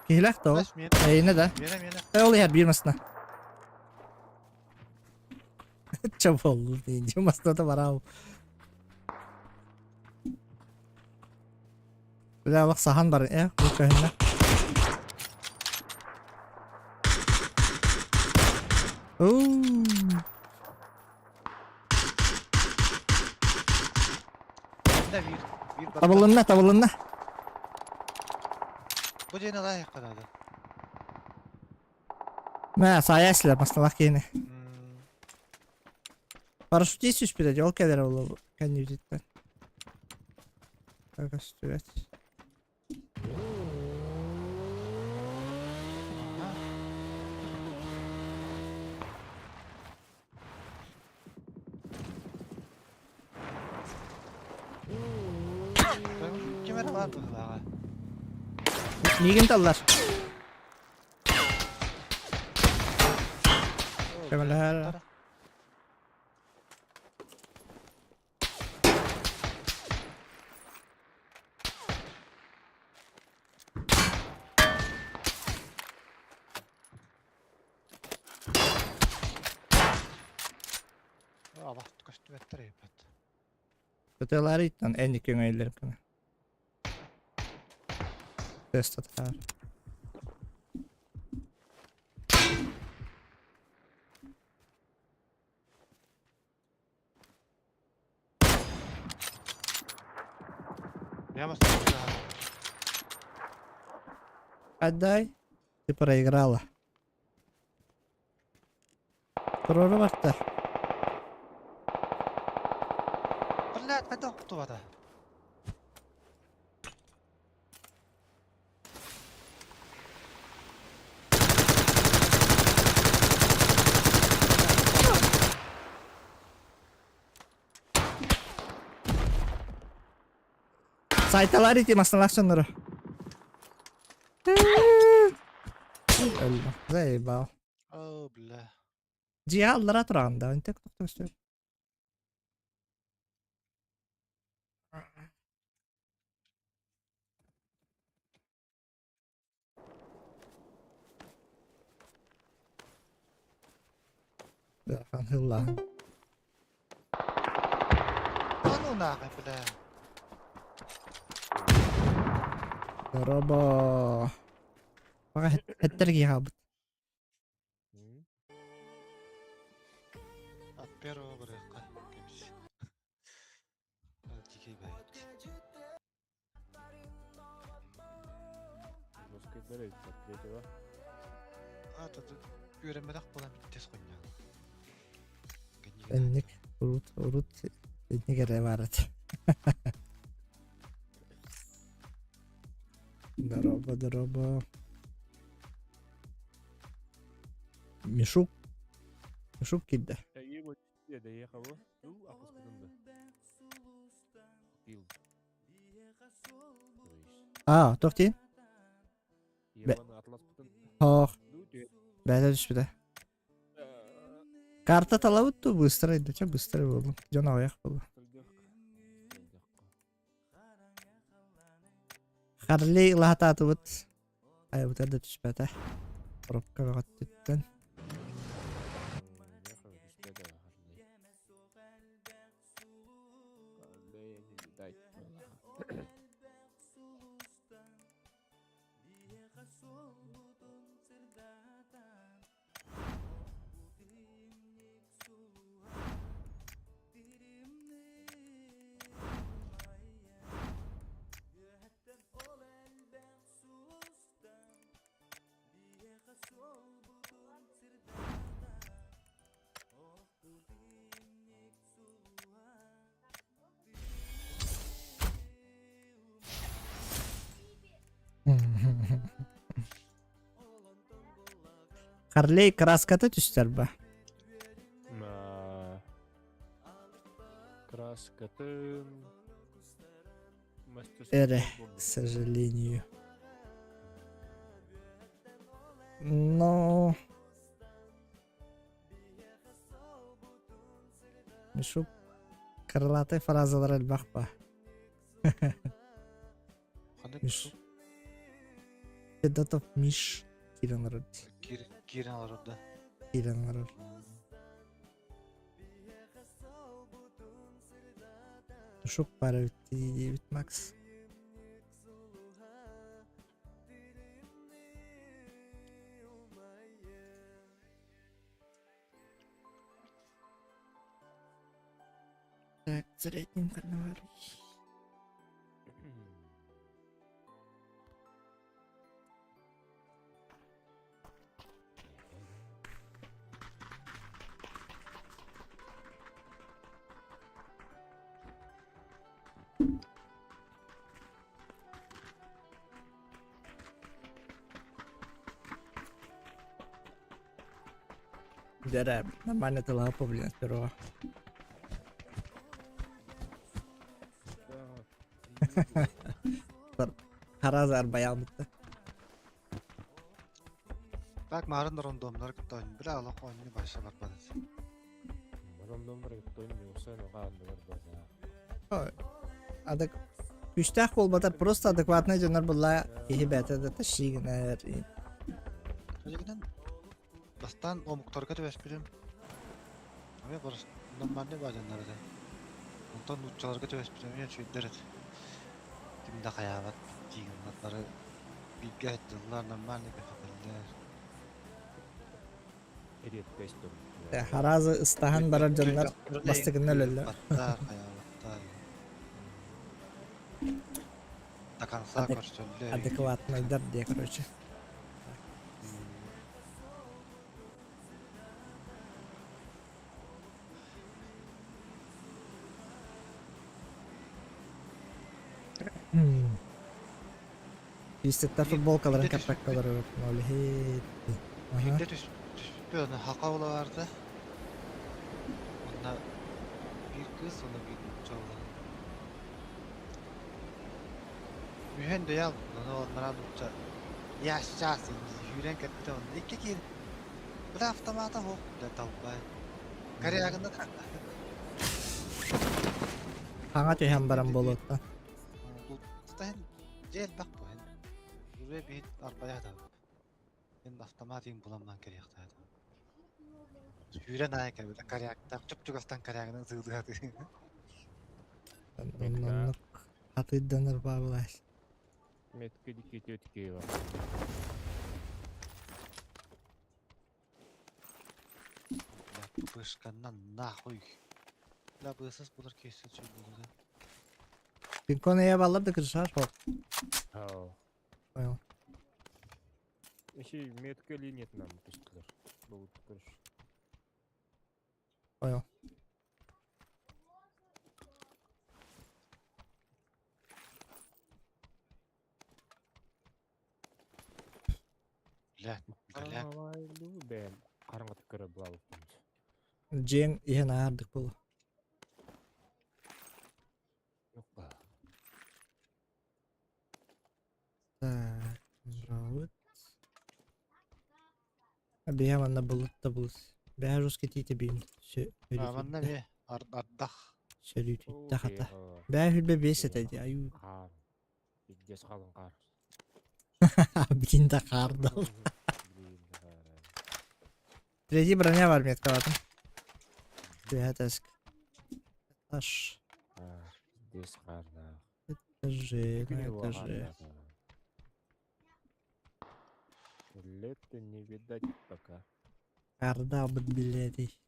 Speaker 1: Киһилээх доо. Эйинэ да. Э ол иһэр биир массына. Чаболлу дейин. Массыната барау. Бля, олох саһан баран э бу көһүннэ. Оу. Табылынна, табылынна.
Speaker 2: Бу дьиэни лайык надо.
Speaker 1: Мэ, саайа силэр маслалах киһини. Парашютист түспүтэ дьол кэлэр ол кэннибититтэн. Көстүбэт.
Speaker 2: Ким эрэ баар быһыылааҕа.
Speaker 1: Миигин таллар. Көмөлөһөр.
Speaker 2: Алах көстүбэттэр эбит.
Speaker 1: Көтөлөр иттан эн көҥөйлөр кына. Тест атаар. Отдай. Ты проиграла. Туруору барта.
Speaker 2: Блядь, хайдах охтубата?
Speaker 1: Сайталар ити маслалаах дьоннору. Өллө. Заебал.
Speaker 2: О, бля.
Speaker 1: Дьиэ аллара тураҕын да, ынтек тохтостор. Ыарахан ыллааһын.
Speaker 2: А ну нахуй, бля.
Speaker 1: Дорообо. Баҕа эттэр киһи хаалбыт.
Speaker 2: От первого барыахха кэбис. Дикий бэйт.
Speaker 3: Жесткайдар эбит третьего.
Speaker 2: А, тут үөрэммэтэх буолан бүттес хонньоон.
Speaker 1: Энник урут урут инник эрэ баар этэ. Дорообо, дорообо. Мишук. Мишук киирдэ. Аа, туох диин? Хоох. Бэйэтэ түспүтэ. Карта талабыт дуу, быстро да, чэ быстро буоллун. Дьон аҕыйах буолла. Харлей ылаһатаатыбыт. Айбытар да түспэтэ. Коробка бөҕөттүттэн. Харлей краската түстэр ба?
Speaker 3: Краскатын...
Speaker 1: Эрэ, к сожалению. Но... Мишук крылатый фразалар элбэх ба. Миш. Федотов Миш киирэн олорор.
Speaker 2: Киирэн олорор да.
Speaker 1: Киирэн олорор. Мишук баар эбит диэбит Макс. Так, средним карнавале. Дэрэ, нормально ты лапа, блин, с первого. Харазар баялмытта.
Speaker 2: Так, марын рондомнар кытта ойн. Бля, олох ойны баша барбат.
Speaker 3: Рондомнар кытта ойны, осен оҕааннылар база.
Speaker 1: Адек Күстээх буолбатар, просто адекватнай дьоннор булла киһи бэйэтэ да тащигинэр.
Speaker 2: Дьигинэн бастаан омуктарга түбэспитим. Эмиэ просто нормальный баадьаннар этэ. Онтон нууччаларга түбэспитим эмиэ үчүгэйдэр этэ. Ким да хайаабат тиигиннэр бары бииргэ сылдьаллар, нормальный кэпсэтэллэр.
Speaker 1: Харазы ыстаһан барар дьоннор бастакынна өлөллөр.
Speaker 2: Баттар, хайаабаттар. конца көрсөллөр.
Speaker 1: Адекватнайдар дии, короче. Истеттер футболкаларын каппаккалар ол
Speaker 2: Биирдэ түспүт аны хака ола барды. Онно биир кыыс, онно биир нуучча ола. Үһүөн дөйө албыт, ону оннараа нуучча я сейчас сүүрэн кэлбитэ онно икки киир. Бля автомата суох, бля талбай. Корягына
Speaker 1: Хаҥа түһэн баран буолуоттан.
Speaker 2: Дьэ элбэх бу эн. Үрүө биһит арбайа да. Эн автомат иҥ буламман кэлиэхтээтэ. Сүүрэн аайы кэлбитэ коряктаах чуп-чугастан корягынан сыылыһаты.
Speaker 1: Оннук хатыйданар баабылаас.
Speaker 3: Метки дикки Киева.
Speaker 2: Бля, пупышканнан нахуй. Бля, быысас булар киэсин сүлбүлүгү.
Speaker 1: Пинкон эйэ баллар да кырсаар хоп.
Speaker 3: Ау.
Speaker 1: Понял.
Speaker 3: Еще метка или нет нам пустилар. Бұл короче.
Speaker 1: Понял.
Speaker 2: Бля, бля.
Speaker 3: Бэм хараҥа көрө булалыппын.
Speaker 1: Дьиэҥ иһэн аһардык буолуо.
Speaker 3: Опа.
Speaker 1: Так, вот. Биһэ манна булут да булус. Бэһэ русский тиити биин
Speaker 2: Манна эмиэ ардах.
Speaker 1: Сөрүүтүттэ хата. Бэһэ хүлбэ биэс этэ дии аю.
Speaker 3: Хаар. Пиздец халыҥ хаар.
Speaker 1: Билин да хаардал.
Speaker 3: Билин да хаар.
Speaker 1: Третий броня бар меткалатым. Түһэ таск. Аш.
Speaker 3: Пиздец хаардаах.
Speaker 1: Этажи, на этаже.
Speaker 3: Лето не видать пока.
Speaker 1: Карда билетий.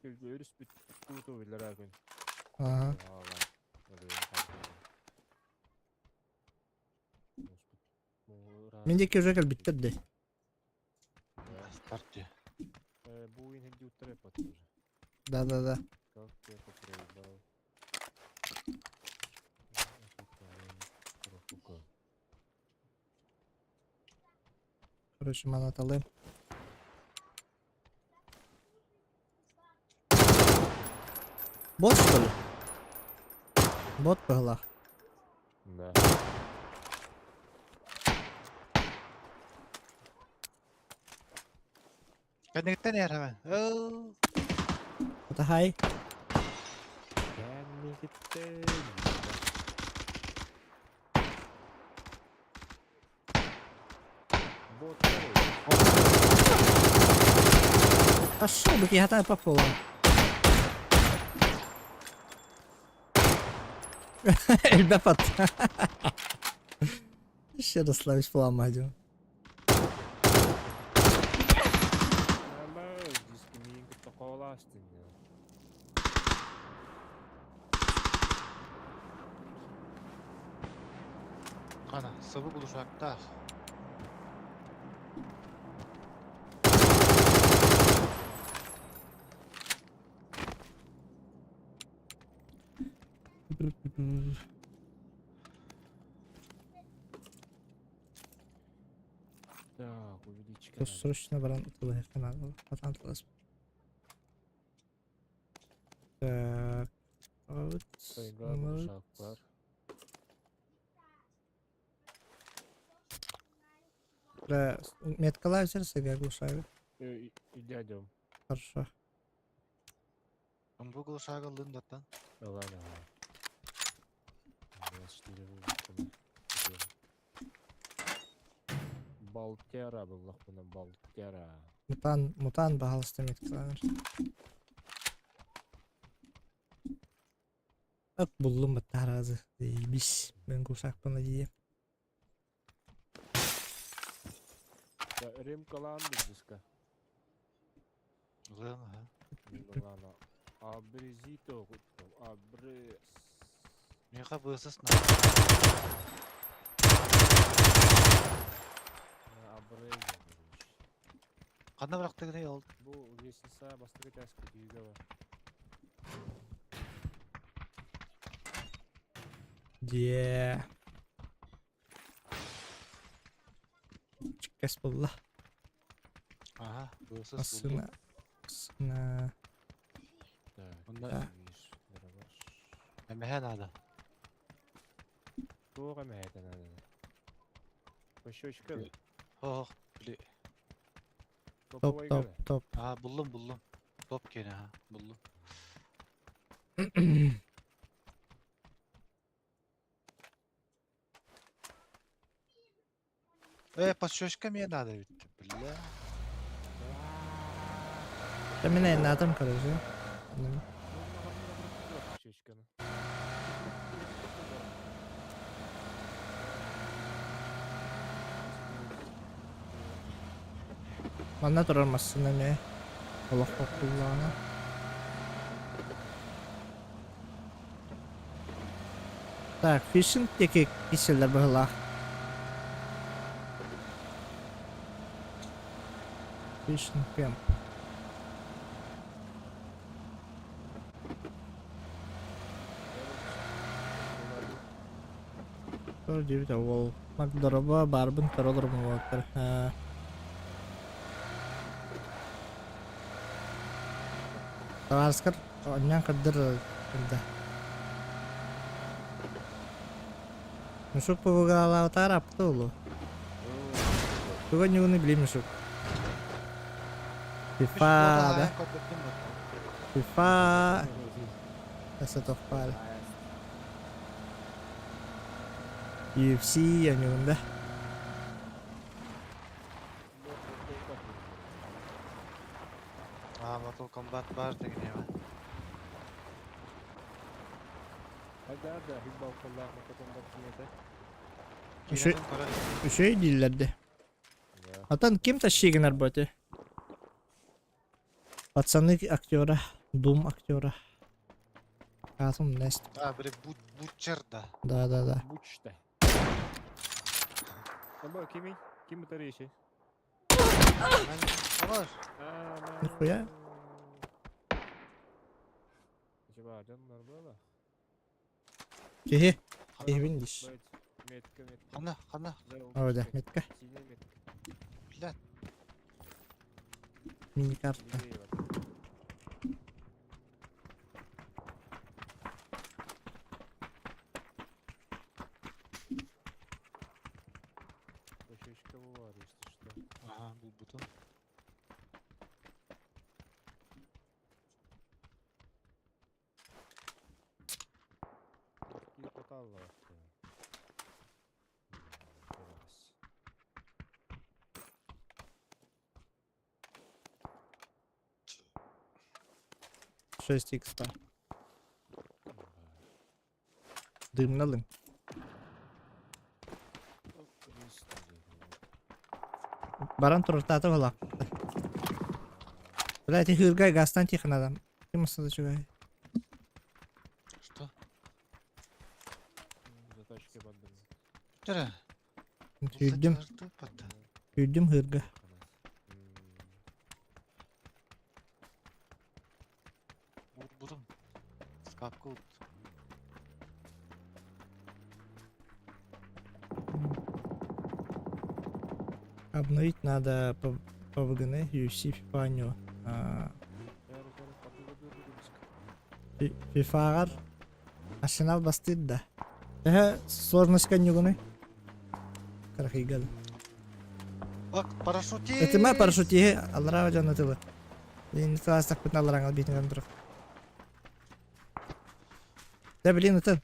Speaker 3: Өрүс бүт билер күн.
Speaker 1: Ага. Мен диэки уже кэлбиттэр дии.
Speaker 2: Старт дии.
Speaker 3: Бу уин хэнди уттар эппат уже.
Speaker 1: Да-да-да.
Speaker 3: Как я проебал.
Speaker 1: Короче, манаталым. Бот, что ли? Бот быһылаах.
Speaker 3: Да.
Speaker 2: Кэнниттэн иһэр Оо.
Speaker 1: Хай.
Speaker 3: Кэнниттэн. Бот.
Speaker 1: Пошел бы, я попала. Эльбепат. Еще раз славишь фламадио.
Speaker 2: Ана, сыбы булушактаах.
Speaker 3: Так, увеличь-ка.
Speaker 1: Срочно баран надо. Потом Так. Вот.
Speaker 3: Бар.
Speaker 1: Бля, меткалай сердце я глушаю.
Speaker 3: Идем.
Speaker 1: Хорошо.
Speaker 2: Бу глушага лындаттан.
Speaker 3: Ладно. 24 Балтера был Балтера.
Speaker 1: Мутан, мутан пожалуйста, меткалар. Ат буллум баттаразы. Бис. Мен глушакпын дии.
Speaker 3: Ремкалан диска.
Speaker 2: Ладно.
Speaker 3: Ладно. Абрезито абрез.
Speaker 2: Миэхэ быысас наада.
Speaker 3: Абрез.
Speaker 2: Ханна бырахтыгыный ол?
Speaker 3: Бу лестница бастакы этээскэ түйүгэ бар.
Speaker 1: Дьиэ. Чиккэс булла.
Speaker 2: Аха, быысас буллум.
Speaker 1: Массыына. Массыына.
Speaker 3: Так,
Speaker 2: Онно
Speaker 1: Да.
Speaker 3: видишь, дробаш.
Speaker 2: эмэһэ наада.
Speaker 3: Туох эмэһэтэ наада? Пощечка да?
Speaker 2: Ох, били.
Speaker 1: Топ
Speaker 3: Топовайга
Speaker 1: топ
Speaker 3: да?
Speaker 1: топ.
Speaker 2: Аа, буллум, буллум. Топ киэнэ, аха, буллум. Э, подщечка мне надо ведь, бля.
Speaker 1: Да мен айнаатым короче.
Speaker 3: Подщечканы.
Speaker 1: Манна турар массыына эмиэ олох боппуллаҕына. Так, фишинг диэки киселлэр быһыылаах. Фишинг кэмп. Көр диэбитэ уол. Макдороба баарбын көрө олоробун уолаттар. Табаарыскар онньоон көрдөр да. Мушук пубугаалаабытаар апты улу. Туга ньугуну билим мушук. FIFA да. FIFA. Эсэ тохпаары. UFC аньугунда.
Speaker 2: Аа, Mortal Kombat баар дэгиниэҕэ.
Speaker 3: Да, да, хит балкондаах Mortal Kombat киинэтэ.
Speaker 2: Киинэтин көрөр.
Speaker 1: Үчүгэй дииллэр де. Атан ким тащи гынар бу эти? Пацаны актера, Дум актера. Атом Нест.
Speaker 2: А, били Бутчер да.
Speaker 1: Да, да, да.
Speaker 3: Бучта. Тамба кими? Ким ытарышы?
Speaker 2: Бар.
Speaker 1: Нихуя.
Speaker 3: Acaba дьоннор буола?
Speaker 1: Киһи. Киһибин диш.
Speaker 3: Метка, метка.
Speaker 2: Хана, хана.
Speaker 1: О, да, метка.
Speaker 3: Синий метка.
Speaker 2: Бля.
Speaker 1: Мини-карта.
Speaker 3: Точечка баар, если что.
Speaker 2: Ага, булбутум.
Speaker 3: Икки тоталлаах. Раз.
Speaker 1: 6 икс Дымналын. Баран турартаата буолла. Бля, ити хыырга газтан тихон адам. Ким устата үчүгэй.
Speaker 2: Что?
Speaker 3: Затачка бардым.
Speaker 2: Бүтэрэ.
Speaker 1: Сүүрдүм, сүүрдүм хыырга.
Speaker 2: Урбутум. Скапка урбут.
Speaker 1: Обновить надо по, по ВГН, UFC, FIFA не. FIFA-ҕар Арсенал бастыыр да. Төһө сложность ньугунуй? Карахыйга да.
Speaker 2: Ак, парашютист!
Speaker 1: Этима парашютиһи аллараа дьон ытылы. Блин, клаастахпытын алларааҥал биитинэн турар. Да блин, ытын.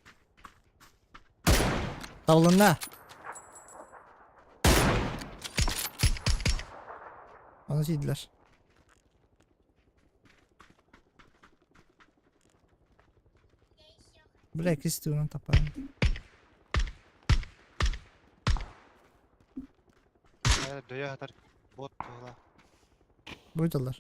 Speaker 1: Табылынна. Ону сиидилэр. Бля, кис туунан таппаан.
Speaker 2: Дөйө хатар бот тула.
Speaker 1: Буйдалар.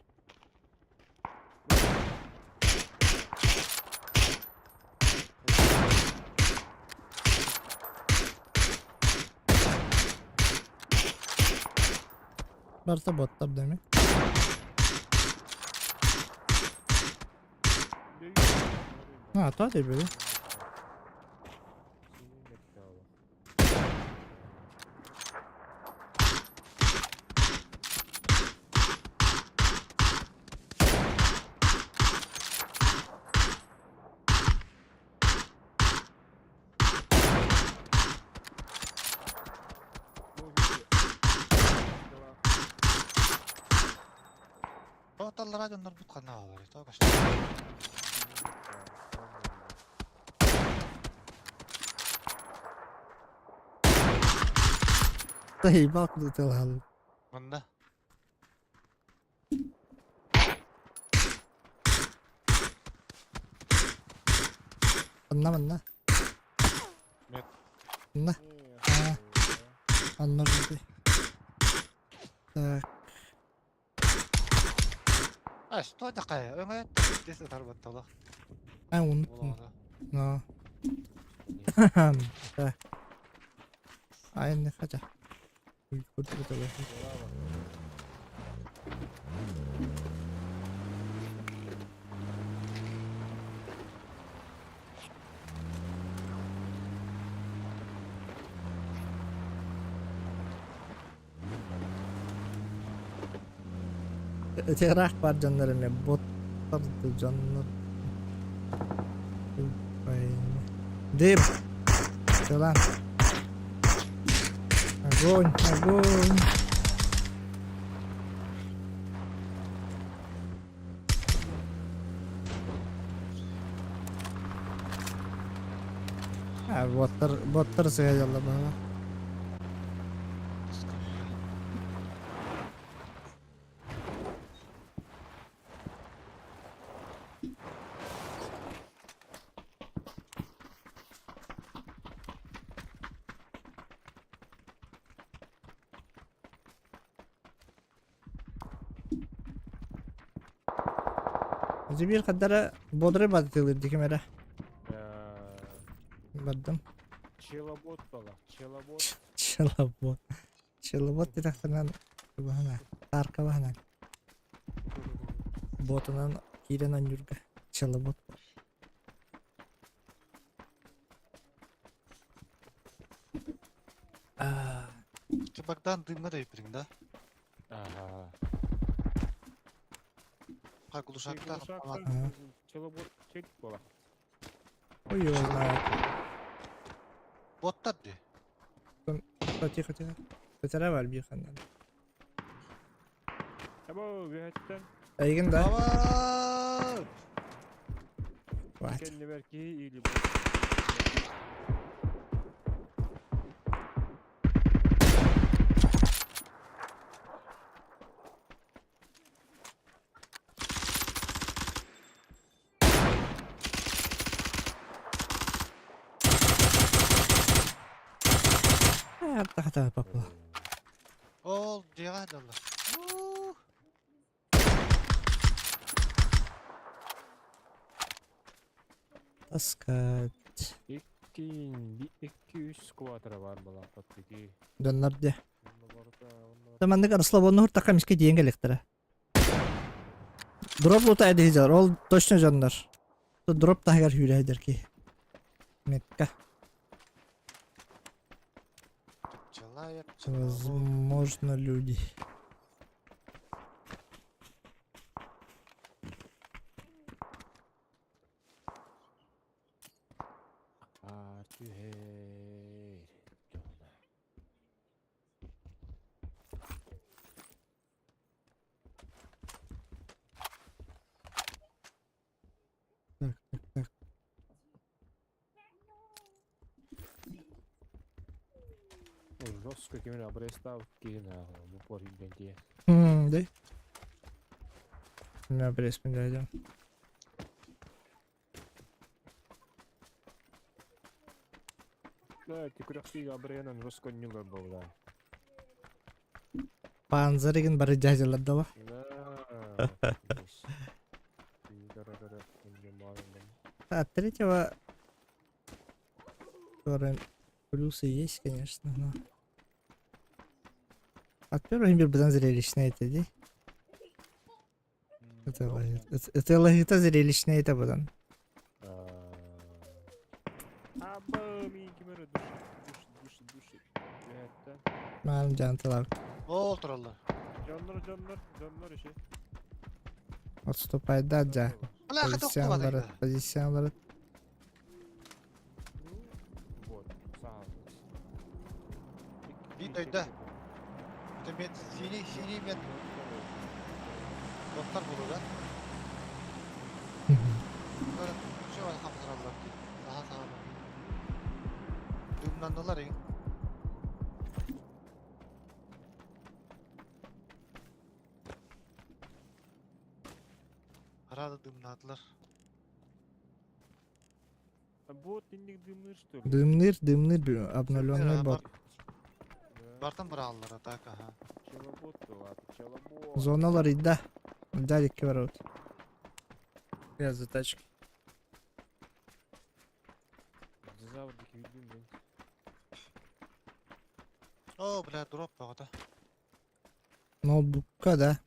Speaker 1: Барыта боттар да эми. А, то дебили.
Speaker 2: Тоҕо дьоннорбут ханна баалларый? Тоҕо көстөр?
Speaker 1: Заебал куда ты лагал.
Speaker 2: Манна.
Speaker 1: Манна манна.
Speaker 2: Нет.
Speaker 1: Манна. А, Анна жди. Так.
Speaker 2: А, что такая? Өҥө здесь ытарбаттала.
Speaker 1: А, уnuttum.
Speaker 2: Буолаҕына.
Speaker 1: No. Так. Айны хотя. Ыраах баар дьоннор эмиэ боттар да дьоннор. Дым! Сылан. Огонь, огонь! А, боттар, боттар сыһыйаллар баҕа. Биир хаддара бодрый баттыылыр диким эрэ. Бардым.
Speaker 3: Челобот была, челобот.
Speaker 1: Челобот. Челобот дитэхтэринэн баһана. Таарка баһана. Ботунан киирэн анньуурга. Челобот. А,
Speaker 2: Ты Богдан дымҥа да иппитиҥ да?
Speaker 3: Ага.
Speaker 2: Ха глушактаах автомат.
Speaker 1: Ага.
Speaker 3: Челобот чек была.
Speaker 1: Хуй его знает.
Speaker 2: Боттар дии.
Speaker 1: Тихо, тихо. Бэтэрэ бар биир ханна.
Speaker 3: Або, үөһэттэн
Speaker 1: Эйигин да?
Speaker 2: Давай!
Speaker 1: What?
Speaker 3: кэннибэр киһи или
Speaker 1: Хата папа.
Speaker 2: Ол дьиэҕэ дылы.
Speaker 1: Таскать.
Speaker 3: Икки, икки үс квадра бар была подпики.
Speaker 1: Дьоннор дьэ. Маннык расслабонно хуртакка миске диэн кэлиэхтэрэ. Дроп лута эдиһидэр, ол точно дьоннор. Дроп таһыгар сүүрэ киһи. Метка.
Speaker 2: Человек, пчеловод.
Speaker 1: Возможно, люди.
Speaker 3: А, түһэр.
Speaker 1: Так, так, так.
Speaker 3: Жестко кимин обрестав киһи бу пор идентия.
Speaker 1: Да? У меня пресс дойдем.
Speaker 3: Да, ти күрәхти абренан жестко нюлар была.
Speaker 1: Панзаригин бары дядялар да
Speaker 3: Да.
Speaker 1: От третьего который плюсы есть, конечно, но... Во-первых, мир быдан зрелищный этэ дии. Ытыалаһыыта зрелищный этэ быдан.
Speaker 3: Аба, мин ким эрэ душит, душит, душит, душит. Үөһэттэн.
Speaker 1: Маалым дьаантылар.
Speaker 2: Ол тураллар.
Speaker 3: Дьоннор, дьоннор, дьоннор işi.
Speaker 1: Отступайда дьа.
Speaker 2: Бля,
Speaker 1: Позициялары, позициялары.
Speaker 3: Вот, саал.
Speaker 2: Бит өйдө. Это мет синий, синий мет. Доктор буолу да? Все хамсараллар дии. Саха саха. Дымнаннылар иң. Арада дымнадылар.
Speaker 3: Бот инник дымныр что ли?
Speaker 1: Дымныр, дымныр, обновленный бот.
Speaker 2: Бартан бырааллар так, ага.
Speaker 3: Челобот была, челобот.
Speaker 1: Зоналар идда. Дядик ворот. Я за тачки.
Speaker 3: Динозавр дики билдим мен.
Speaker 2: О, бля, дроп бағыта.
Speaker 1: Ноутбукка, да.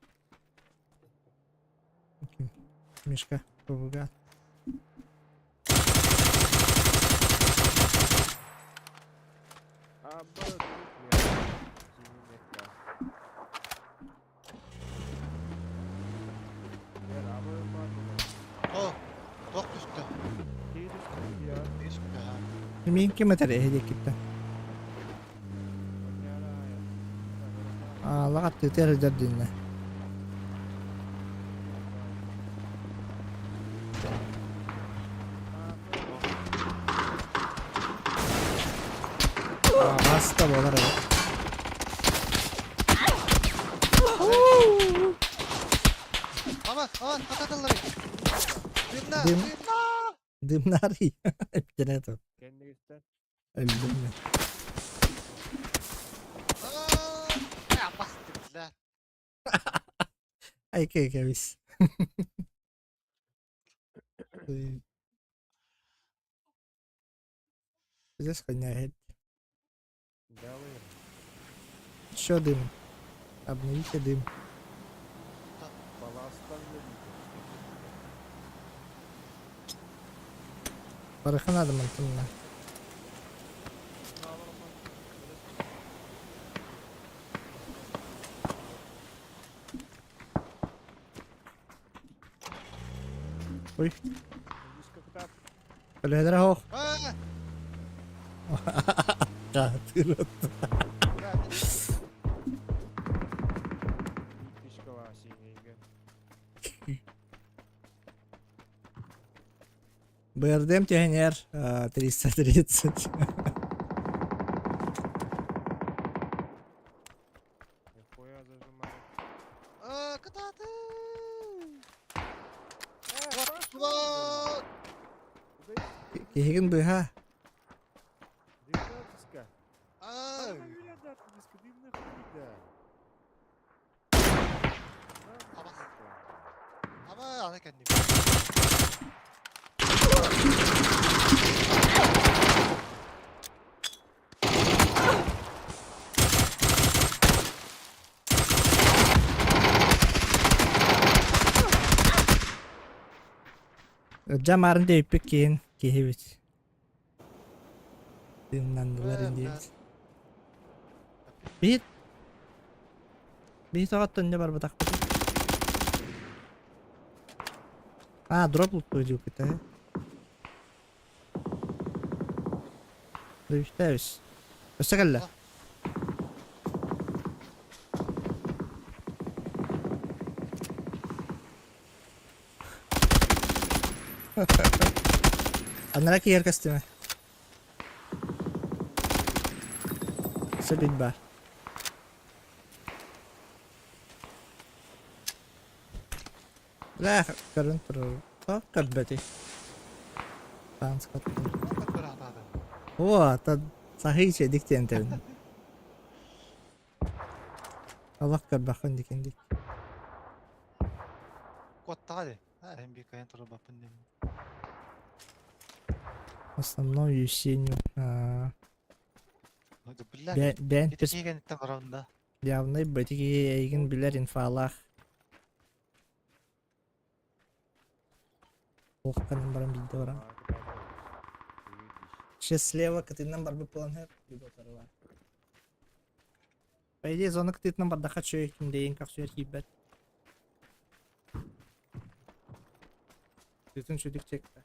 Speaker 1: Мишка, ПВГ.
Speaker 3: А, б, дроп
Speaker 2: О, тоқ түсті.
Speaker 1: Мин ким этэр эһи китте. Аалаҕат тытыар сылдьар диннэ. Аста буолар эбит.
Speaker 2: Aman, aman, хататаллар. Дымна,
Speaker 1: Дым.
Speaker 2: дымна!
Speaker 1: Дымнарый. Эптенэ то.
Speaker 3: Кэннигиттэн.
Speaker 1: Өлдүм мен.
Speaker 2: Аа, басты, бля.
Speaker 1: Айка кэбис. Здесь гоняет.
Speaker 3: Далы.
Speaker 1: Еще дым. Обновите дым.
Speaker 3: Баластан
Speaker 1: Барыха надо мантынна. Ой, Өлөдөрө хоох.
Speaker 2: Аа,
Speaker 1: Каатыр.
Speaker 2: бля,
Speaker 3: Фишкала синейге.
Speaker 1: БРДМ Пионер 330.
Speaker 3: Нихуя зажимает.
Speaker 2: Аа, кататы! Вот, вот!
Speaker 1: Киһигин быһа.
Speaker 3: Дымнатиска.
Speaker 2: Аа,
Speaker 3: Дымна
Speaker 2: Аба. Аба, ана кәндим.
Speaker 1: Жамарын дейппик киин киһибит. Дымнандылар индиэбит. Бит. Бит оҕоттон не барбатахпыт. А, дроп луттуу дьууппута. Дүүстэбис. Өссө кэллэ. Анара киэр костюме. Сөбүт бар. Бля, көрөн турар. Так көрбөтүй. Танц О, та сахый диктен терин. Аллах көрбөхөн дикендик.
Speaker 2: Куоттаға де. Аа, эм би кайын туру баппын дем.
Speaker 1: Основной юсеню.
Speaker 2: Бля,
Speaker 1: Бен
Speaker 2: ити киген барамда.
Speaker 1: Явнай бити киһи эйигин билэр инфалаах. Туох гынан баран биирдэ баран. Сейчас слева кытыынан барбыт буолан иһэр, либо По идее зона кытыытынан бардаха чөй кимдэйин көхсүгэр киирбэт. Кытыытын сүдүк чекта.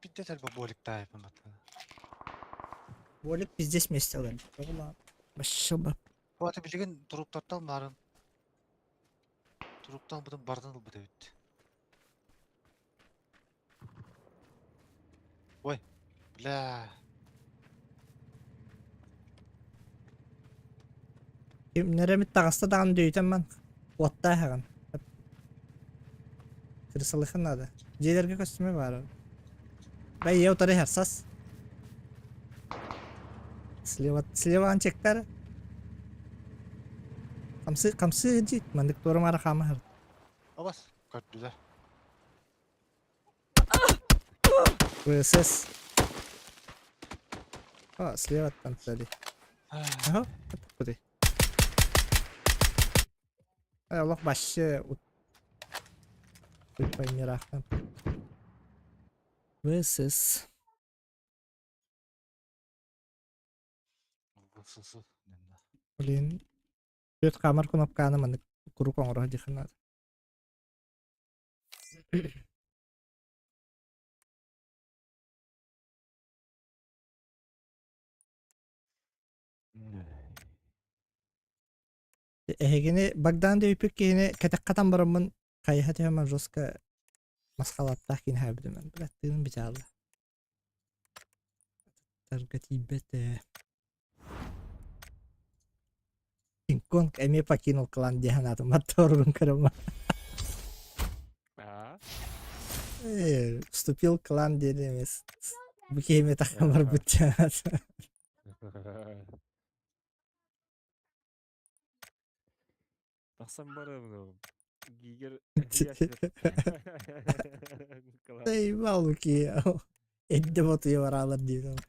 Speaker 2: Биирдэ тэлбэ буоликтаайбын баттана.
Speaker 1: Болик пиздец вместе ылар. Оҕула. Башшыба.
Speaker 2: Аты билигин туруктартан баарын туруктан бутун бардын ылбыт эбит. Ой, бля.
Speaker 1: Кимнэремит таҕыста даҕаны дөйүтэн ман уоттааһаҕын. Кырысалыхын наада. Дьиэлэргэ көстүмэ баара. Бай я утары сас. Слева, слева анчектар. Хамсы, хамсы дьит. Мандык туора мара хаамаһар.
Speaker 2: Абас, көрдүлэр.
Speaker 1: ВСС. А, слева там сзади. Ага, куда? Олох вообще Поймирахтан. ВСС.
Speaker 2: ВСС.
Speaker 1: Блин. Түөрт хаамар кнопканы маннык куруук оҥоро диэххэ наада. Эһигини Богдан дөйүппүт киһини кэтэххэ хатан бараммын хайыһа түһэммин жестко масхалаттаах киһини хаайбытым бля тыыным битаалла. Тарга тиийбэт ээ. Кинг-Конг эмиэ покинул клан диэн аатым мотторун көрөм.
Speaker 3: Аа?
Speaker 1: Вступил клан диэн эмиэ бу киһи эмиэ таххан барбыт диэн.
Speaker 3: Тахсан барабын Гигер
Speaker 1: Заебал киһи Эрдэ ботуйа бараалар диир.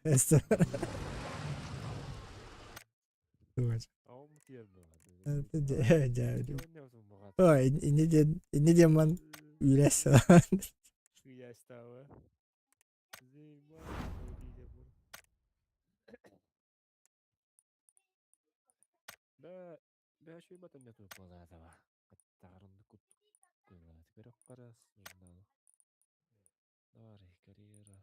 Speaker 1: Ой, инни диэн инни диэн ман үүрээс
Speaker 3: Давай, карьера.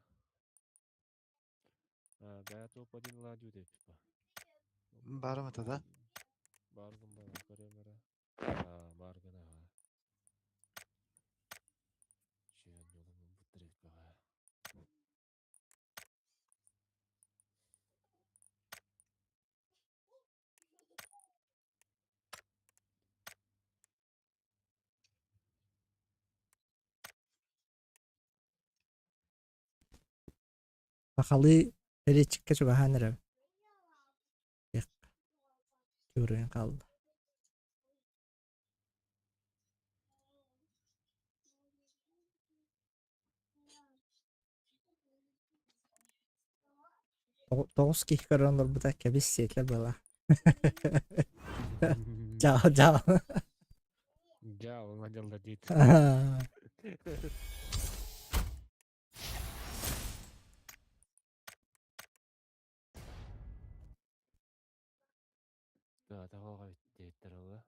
Speaker 3: А, бээ топ-1 ладью деп па.
Speaker 2: Барым это да?
Speaker 3: Бардым бара, карьера. А, баргана. Чүөн жолумун буттырып бага.
Speaker 1: Сахалыы речиккэ чугаһаан эрэбин. Күрүөн хаалла. Тоҕус киһи көрөн олорбута кэбис сиэтэ была. Дьаал дьаал.
Speaker 3: Дьаал, надел дит. Да, того диэттэр ыла.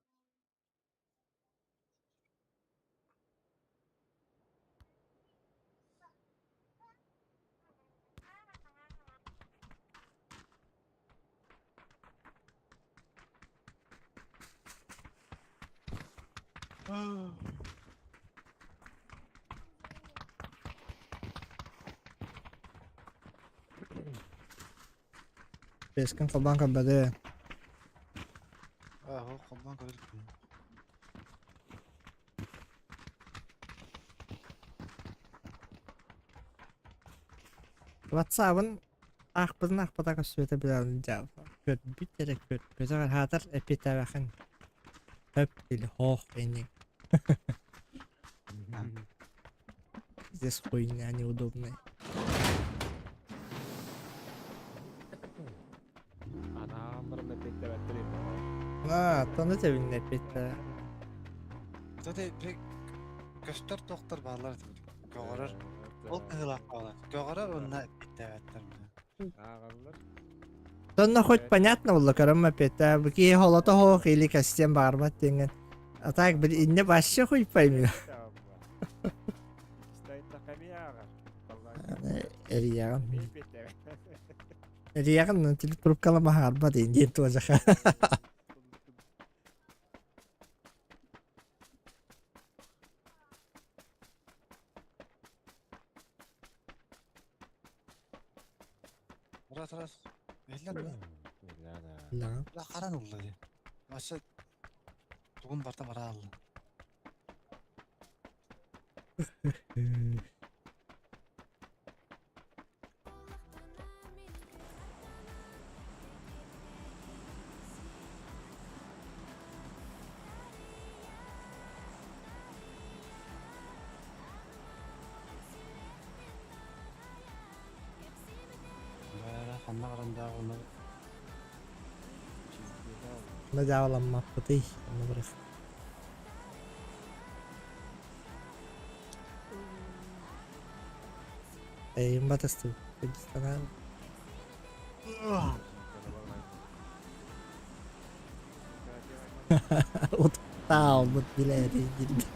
Speaker 1: Бэскин холбоон көрбөтү.
Speaker 2: Аа, холбоон көрбүт.
Speaker 1: WhatsApp-ын аахпытын аахпата көстүбэтэ билэбин дьаабы. Көрбүт эрэ көрбөтөх хаатар эппиэттээбэххин. Хөп или хоох инник. Пиздец хуйня неудобная.
Speaker 3: Анаан баран эппиэттээбэттэр
Speaker 1: А, тону тэбиннэ эппиэттээ.
Speaker 2: Кстати, көстөр тохтор бааллар көҕөрөр. Ол кыһылаах баалар. Көҕөрөр уонна эппиэттээбэттэр.
Speaker 3: Ааҕаллар.
Speaker 1: Тонно хоть понятно было, көрөм эппиэттээ. Бу киһи холото хоох или костюм баарбат диэҥҥин. А так, блин, инне вообще хуй пойми. Эрийэҕин. Эрийэҕин, трубкалама хаалбат диэн туожаха.
Speaker 2: Раз раз. Биллэн да.
Speaker 1: Да.
Speaker 2: Харан улла дии. Вообще тугун барта бараалла. Ханна барандаах уонна
Speaker 1: На дьаабыламмаппытый, онно барыс. Эйим батыстым. Санаан. Утуктаалбыт билээри дирбит.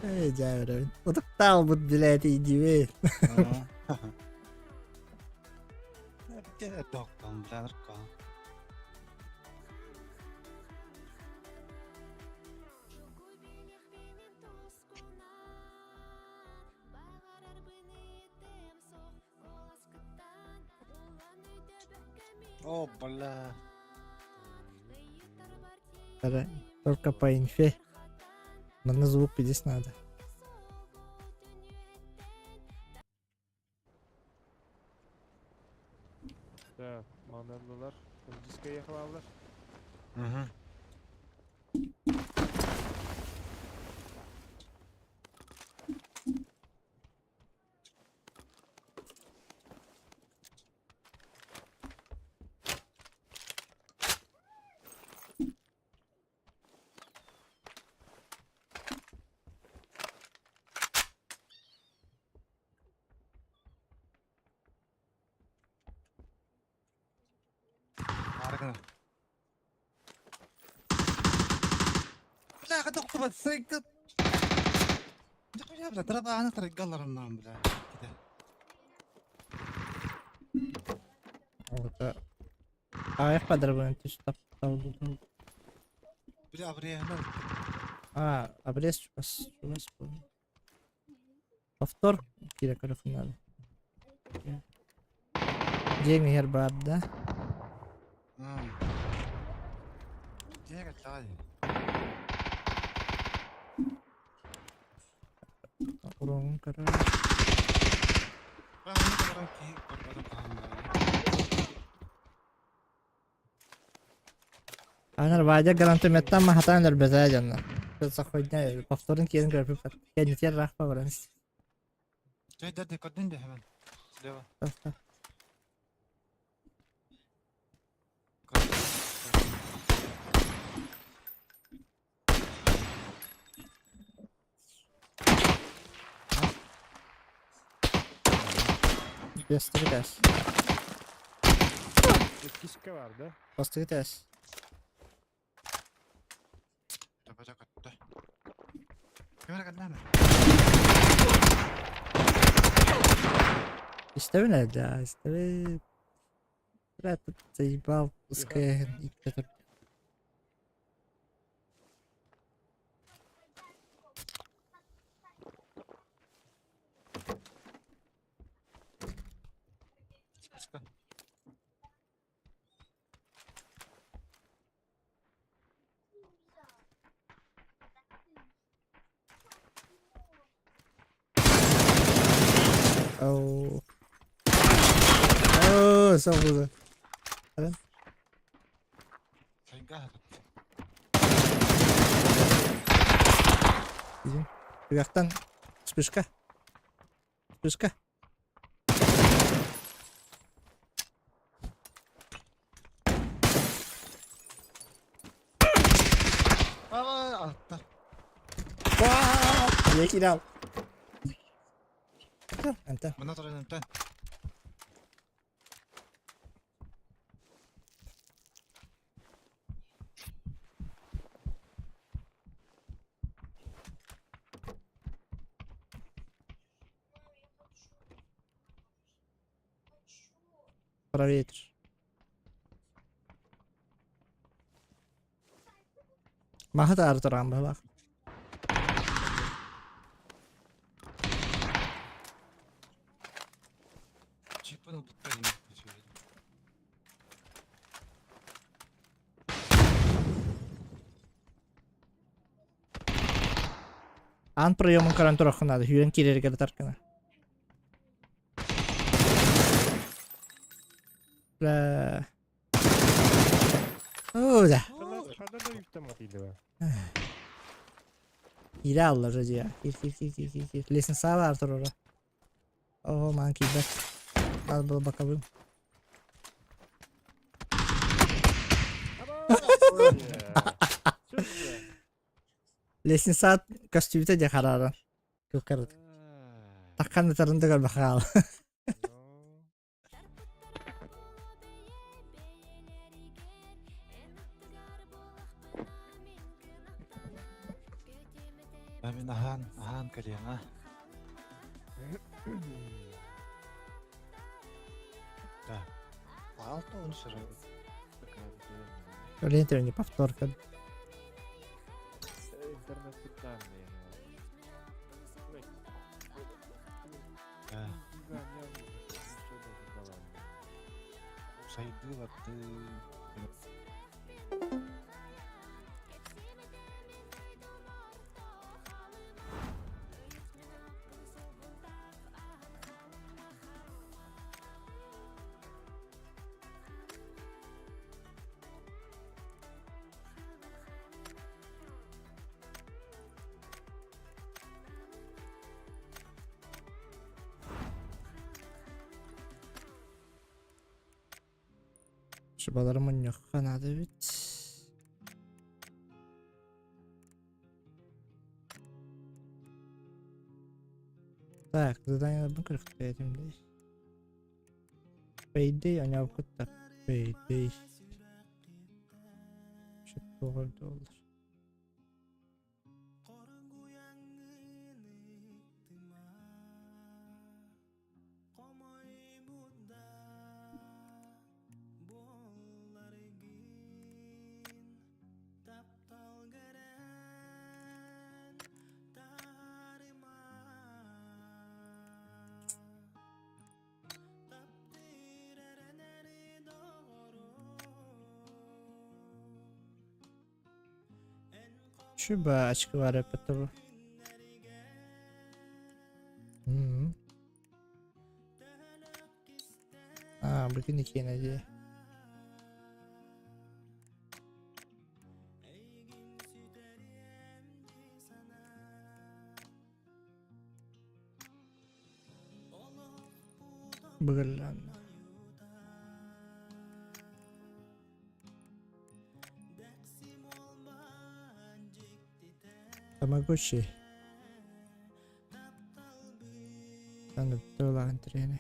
Speaker 1: Эй, дьээбэрэбин. Утуктаалбыт билээти дибит.
Speaker 2: О, бля.
Speaker 1: Только по инфе. Манна звук пиздец надо.
Speaker 3: Да, манылылар. Дискэ ехалалар.
Speaker 2: Угу. Аргана. Бля, хотохтубат сыйкыт. Бля, траба таргалларынан, бля.
Speaker 1: Вот. Аҕыйах падрабын түс таптал.
Speaker 2: Бля, обрезано.
Speaker 1: А, обрез чугас, чугас был. Повтор киирэ көрүөххүн наада. Дьиэҥ иһэр баар да?
Speaker 2: Дьиэ кэллэҕэ дии.
Speaker 1: Уруогун көрөр.
Speaker 2: Баран киһи көрбөтүм хаһан
Speaker 1: Анар Вадя гранатометтан махатаан өлбөтө дьонно. Сахойня повторун киэрин көрбүт. Кэннитигэр рахпа баран.
Speaker 2: Чэй дэрди көрдүн де hemen. Слева.
Speaker 1: Бастыгы тас.
Speaker 3: Иккискэ бар да?
Speaker 1: Бастыгы тас.
Speaker 2: Төбөтө көттө. Ким эрэ кэллээмэ?
Speaker 1: Истэбин да, истэбин. Бля, тут заебал, пускай икки
Speaker 2: Спуска.
Speaker 1: Оу. Оо, собуда.
Speaker 2: Сайга.
Speaker 1: Иди. Түгэхтэн вспышка. Вспышка.
Speaker 2: Аа, атта.
Speaker 1: Я кидал. Антон.
Speaker 2: Мына туран Антон.
Speaker 1: Проветришь. Маха таары туран бабах.
Speaker 2: Чипын ылбыттар ини.
Speaker 1: Аан проемун көрөн тураххын наада, сүүрэн киирэригэр таркына. Бля. Оо да. Киирэ аллар дьиэ. Киир киир киир киир киир киир. Лестница баар турара. Оо маан киирбэт. Надо было боковым. Лестница көстүүтэ дьэ харааран. Кылкарыт. Такхан ытарын да көрбөх хаал.
Speaker 2: Мин аһаан, аһаан кэлиэм а. Да. Алта он сыры.
Speaker 1: Блин, не повторка.
Speaker 3: Интернет питание.
Speaker 2: Да. Сайдыы барды.
Speaker 1: Шыбалары мунньахха наада эбит. Так, заданиеларбын көрүөхтээтим дии. Payday оонньообуккут да Payday. Туох эбитэ буоллар. Чуба очки баар эппэттэр бу. М. Аа, бүгүн икиэнэ дии. Быгыллаанна. Тамагочи. Аны тылаан трени.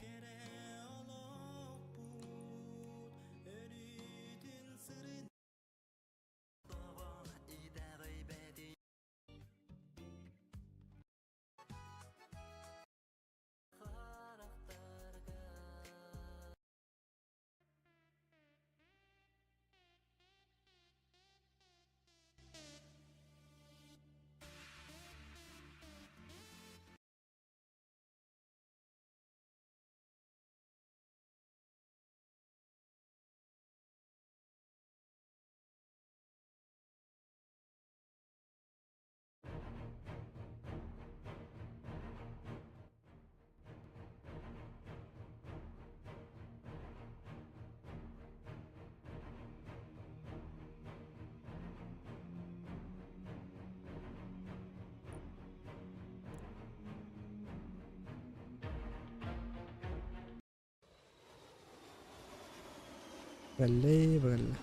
Speaker 1: Бэллэй бэллэ.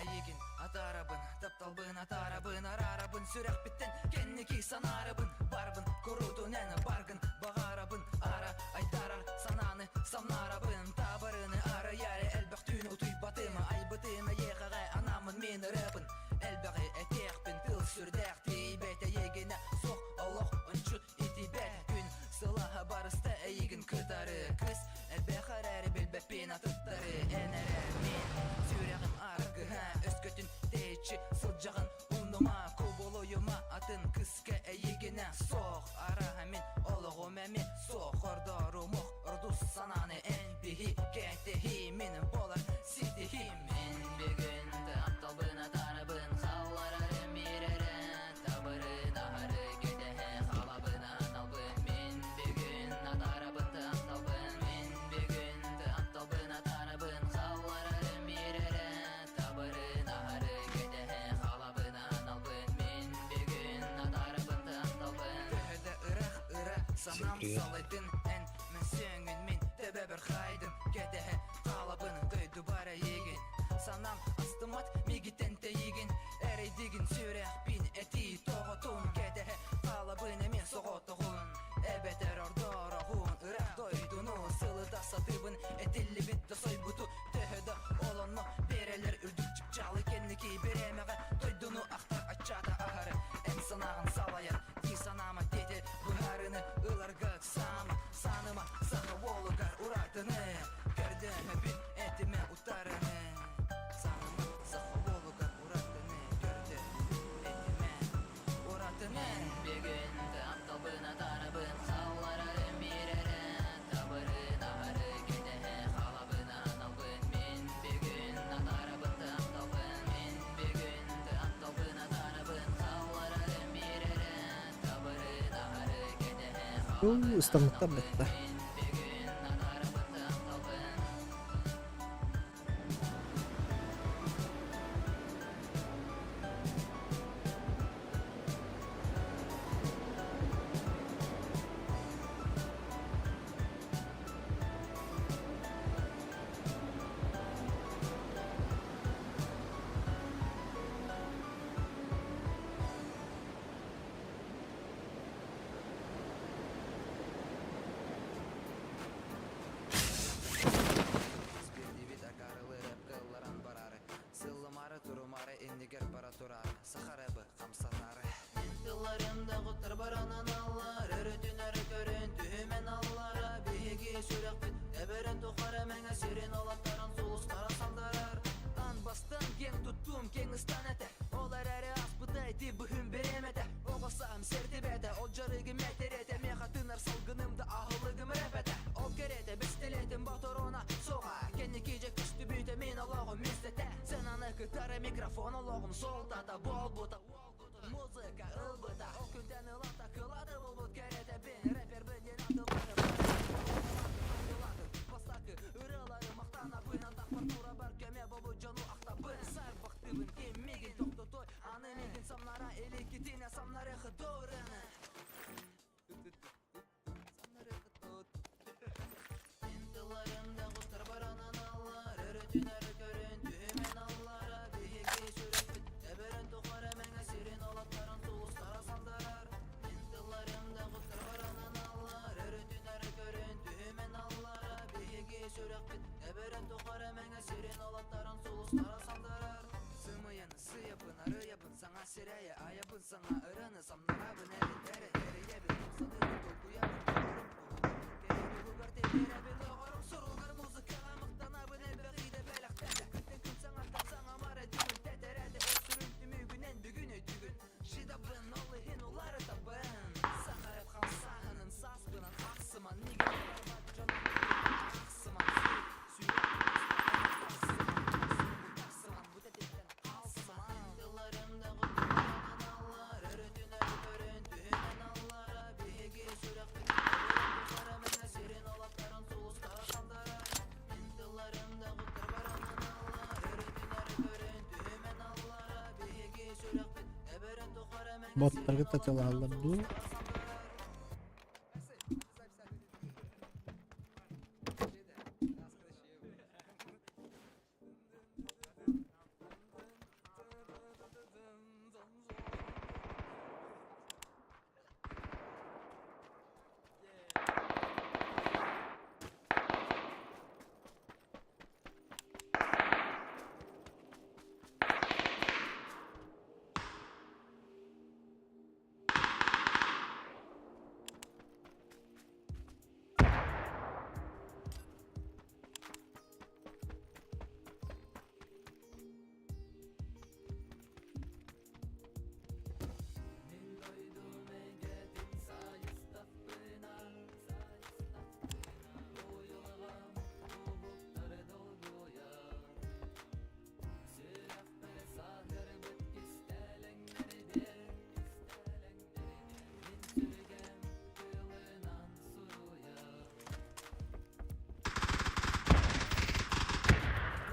Speaker 4: Эйигин атаарабын, тапталбын атаарабын, араарабын сүрэхпиттэн кэнники санаарабын, барбын куруутун эн баргын баҕарабын, аара айдарар санааны самнарабын, табарыны арыйары элбэх түүн утуйбатым, айбытым эйиэхэҕэ анаммын мин ырыабын, элбэҕи этиэхпин тыл сүрдээх тиийбэт эйигинэ суох олох ончу итийбэт күн сылаһа барыста эйигин кытары кыс элбэх эрээри билбэппин атыттары эн эрэ мин сүрэҕим аргыһа өскөтүн тэйиччи сылдьаҕын умнума кубулуйума атын кыска эйигинэ суох араһа мин олоҕум эмиэ суох ордорумух ордус санааны эн биһи кэтэһии мин буолар ситиһиим мин бүгүн тапталбын атаарабын халларарым биэрэрэ Табырын аһары кэтэһэ халабын аналбын Мин бүгүн атаарабын тапталбын Мин бүгүн тапталбын атаарабын Халларарым биэрэрэ Табырын аһары кэтэһэ халабын аналбын Мин бүгүн атаарабын тапталбын Төһө да ыраах ыра
Speaker 2: Всем
Speaker 4: санаам
Speaker 2: привет.
Speaker 4: салайдын эн Мөссөҥүн мин төбөбөр хайдым Кэтэһэ хаалабын дойдубар эйигин Санаам астыммат миигиттэн тэйигин Эрэйдигин сүрэхпин этии тоҕотун Кэтэһэ хаалабын эмиэ соҕотоҕун Эбэтэр ордороҕун ыраах дойдуну Сылыта сатыыбын этиллибит да сойбуту Төһө да олонно биэрэлэр үрдүк чыпчаалы Кэнники бириэмэҕэ дойдуну ахтар аччаата аһары Эн санааҕын салайар дии санаама диэти Быһаарыны ыларга ыксаама Сааныма саха уолугар уратыны Көрдөһөбүн этимэ утарыны Сааныма саха уолугар уратыны Көрдөһөбүн этимэ уратыны Бүгүн тапталбын атаарабын Халларарым биэрэрэ Табырын аһары кэтэһэ Халабын аналбын Мин бүгүн атаарабын тапталбын Мин бүгүн тапталбын атаарабын Халларарым биэрэрэ Табырын аһары кэтэһэ
Speaker 1: Уу,
Speaker 4: Халабын
Speaker 1: ыстаммыттар
Speaker 4: аналбын
Speaker 1: бытта.
Speaker 4: Мин бүгүн атаарабын тапталбын Испирдибит акаарылыы рэпкэ ылларан бараары, сыллымаары турумаары иннигэр бара тураары, саха рэбы хамсатаары. Мин тылларым да куттар баранан аллар, өрүтүн өрө көрөн түһүмэн аллара, биһиги сүрэхпит эбэрин тухары мэҥэ сирин олаттаран сулустара сандарар. Ан бастан киэҥ туттуум киэҥ ыстан этэ, ол эрээри аспыта ити быһым бириэмэтэ, оҕо саам сэртибэтэ, ол дьарыгым этэрэтэ, миэхэ тыынар салгыным да аһылыгым рэпэтэ, ол кэриэтэ бэстилиэтим боторуна суоҕа, кэнники дьэ көстүбүтэ мин олоҕум миэстэтэ, сценаны кытары микрофон олоҕум суолтата буолбута, музыка ылбыта, ол күнтэн ылата кылады булбут кэриэтэбин, рэпербин диэн атылары бастакы ырыалары махтанабын, атахпар турабар көмө болбут дьону ахтабын, сарбахтыыбын ким миигин тохтотой, аны миигин самнара иликкитинэ самнары хыдорыны. Мин тылларым да куттар баранан аллар, өрүтүн өрө көрөн түһүмэн аллара, биһиги сүрэхпит эбэрин тухары мэҥэ сирин олоттарын сулустара сандарар. Мин тылларым да куттар баранан аллар, өрүтүн өрө көрөн түһүмэн аллара, биһиги сүрэхпит эбэрин тухары мэҥэ сирин олоттарын сулустара сандарар. Сымыйаны сыйабын, арыйабын, саҥа сирэйэ айабын, саҥа ыраны самнарабын, эри эрийэбин, хамсаныыбын, долгуйабын, доҕорум туһугар тэбиэрэбин, доҕорум суругар музыкаҕа махтанабын, элбэх идэ бэлэхтээтэ, күнтэн күн саҥаттан саҥамар этибин, тэтэрээдэ өссүрүн түмүгүнэн бүгүн өйдүүгүн, шидабын, ол иһин уларытабын, сахарып хамсааһынын сааспынан ахсыман, миигин барбат дьону ахсыман, сүрүк тахсыман, бу тэтиттэн хаалсыман, тылларым да кутуларынан аллар, өрүтүн өрү көрөн түһүнэн аллара.
Speaker 1: Боттарга татылаһаллар дуу?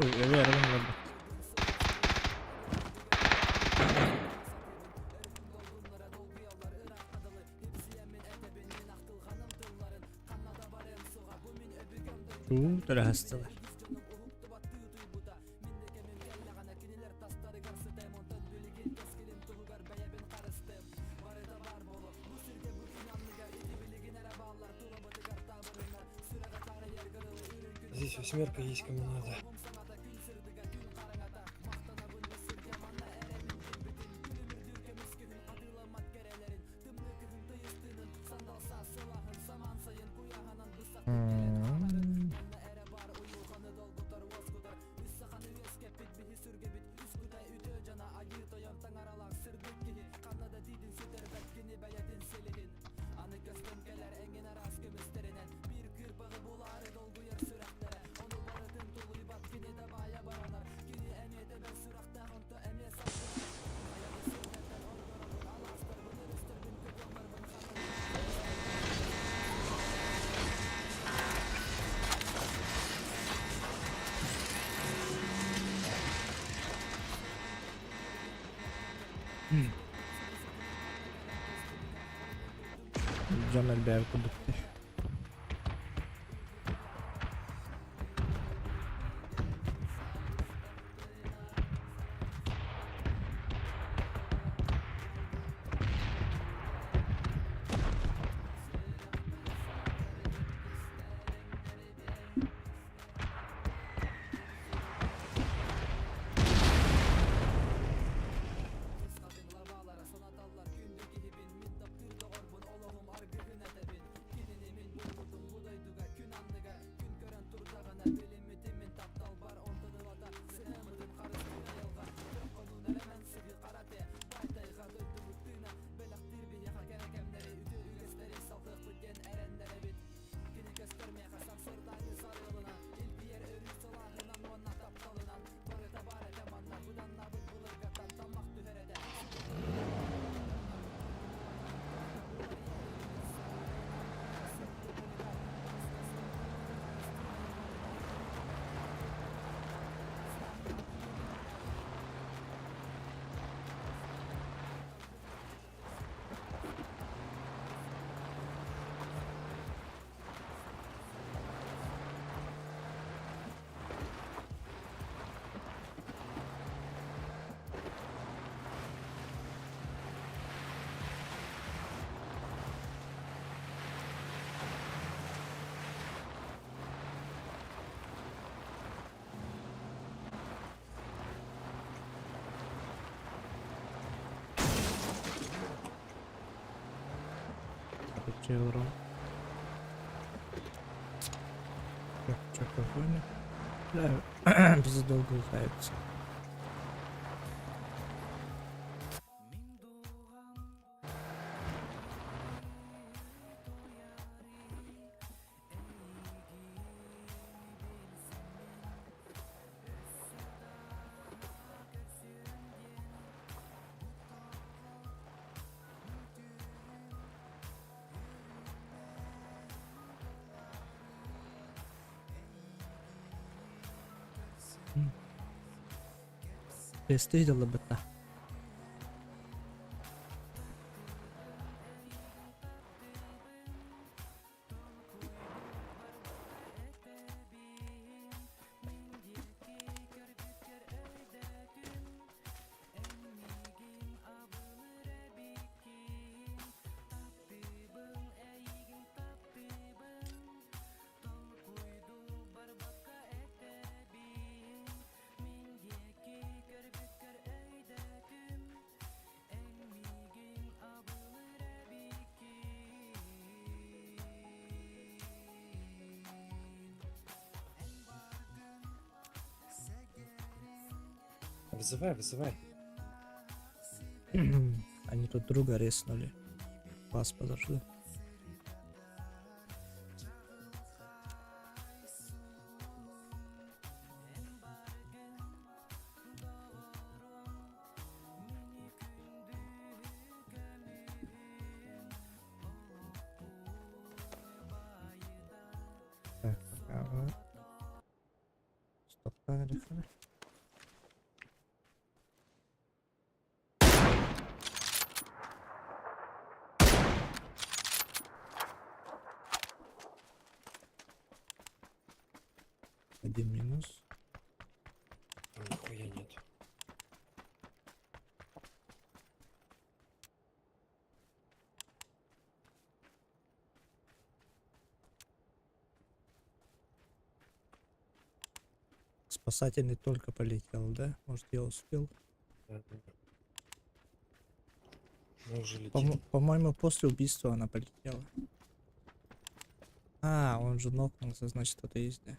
Speaker 1: Ой, эбэ эрэн олорбут. Уу, төрөһөстүлэр.
Speaker 5: Здесь восьмерка есть, кому надо.
Speaker 1: М. Дьон элбээбит курдук дии. Короче, Чё, какой Да, без долго играется. Тестей дылыбыта.
Speaker 5: Вызывай, вызывай.
Speaker 1: Они тут друга резнули. Вас подожду. Так, пока. Стоптан эрэ. Один минус.
Speaker 5: Там нихуя нет.
Speaker 1: Спасательный только полетел, да? Может, я успел?
Speaker 5: Да, да. Мы уже летим.
Speaker 1: По-моему, после убийства она полетела. А, он же нокнулся, значит, кто-то есть, да?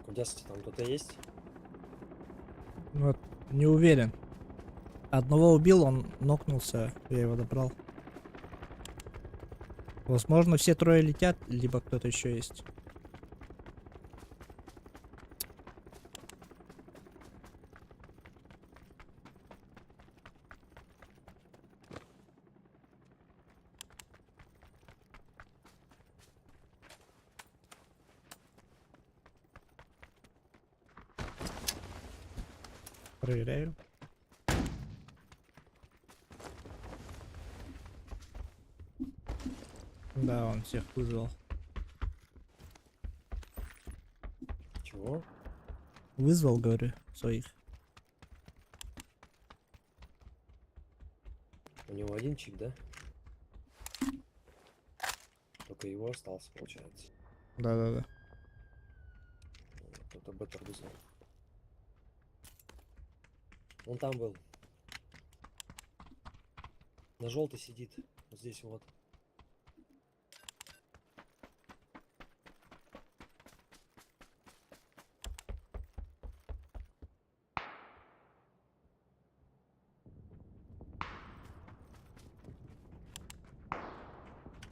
Speaker 5: Кудясти, там кто-то есть?
Speaker 1: Ну, вот, не уверен. Одного убил, он нокнулся, я его добрал. Возможно, все трое летят, либо кто-то еще есть. Проверяю. Да, он всех вызвал.
Speaker 5: Чего?
Speaker 1: Вызвал, говорю, своих.
Speaker 5: У него один чип, да? Только его остался, получается.
Speaker 1: Да-да-да.
Speaker 5: Кто-то беттер вызвал. Он там был. На желтый сидит. Вот здесь вот.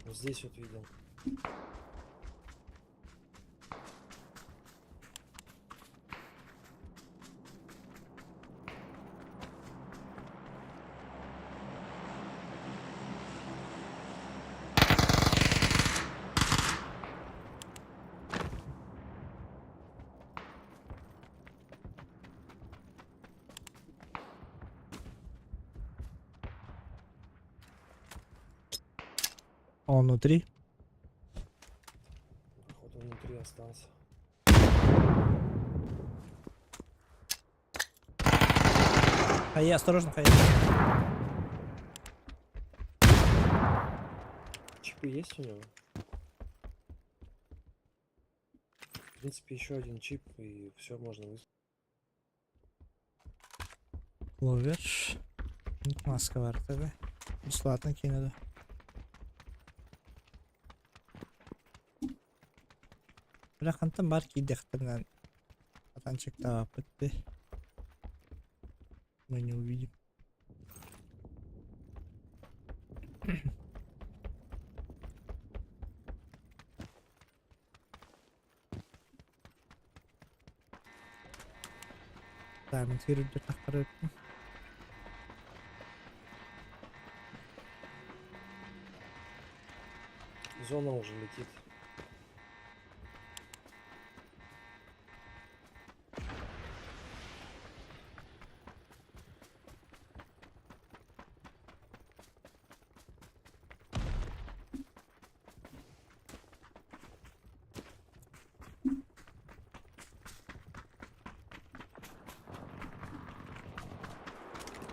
Speaker 5: Вот здесь вот видел.
Speaker 1: Он внутри.
Speaker 5: Походу внутри остался.
Speaker 1: Хае, осторожно, хае.
Speaker 5: Чипы есть у него? В принципе, еще один чип, и все можно вызвать.
Speaker 1: Кловер. Маска бар тогда. Бесплатно кинули. Бля, хантан бар кийдэхтэринэн атанчыктаабаппыт дии. Мы не увидим. Да, мен сири тахтар
Speaker 5: Зона уже летит.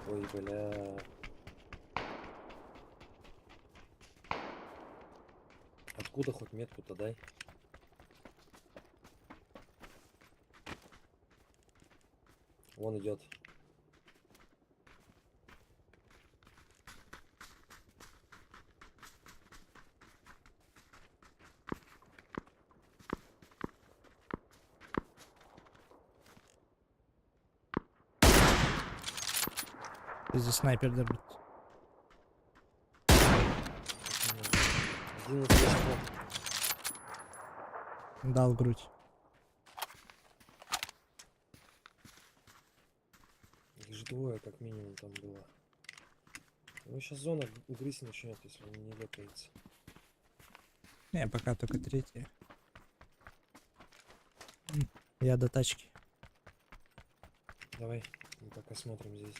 Speaker 5: Ой, бля. Откуда хоть метку-то дай? Вон идет.
Speaker 1: Здесь снайпер бит.
Speaker 5: 11 секунд.
Speaker 1: Дал грудь.
Speaker 5: Их же двое как минимум там было. Ну сейчас зона грызть начнет, если он не лепается.
Speaker 1: Не, пока только третья. Я до тачки.
Speaker 5: Давай, мы пока смотрим здесь.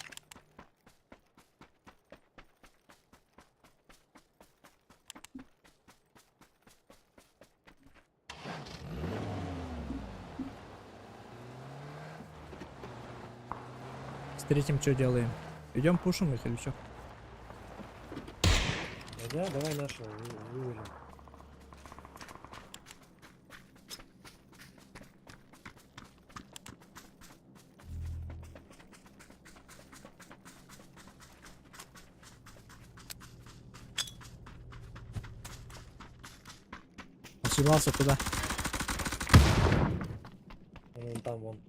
Speaker 1: С третьим что делаем? Идем пушим их или что?
Speaker 5: Да, да, давай нашего вывалим.
Speaker 1: Он съебался куда?
Speaker 5: Он вон там, вон.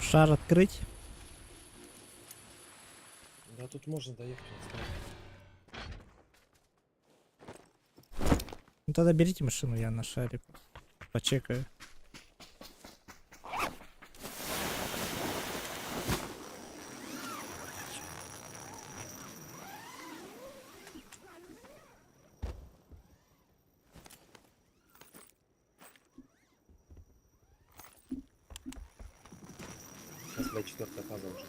Speaker 1: Шар открыть.
Speaker 5: Да, тут можно доехать, он стоит.
Speaker 1: Ну тогда берите машину, я на шаре почекаю.
Speaker 5: Сейчас, блядь, четвертая фаза уже.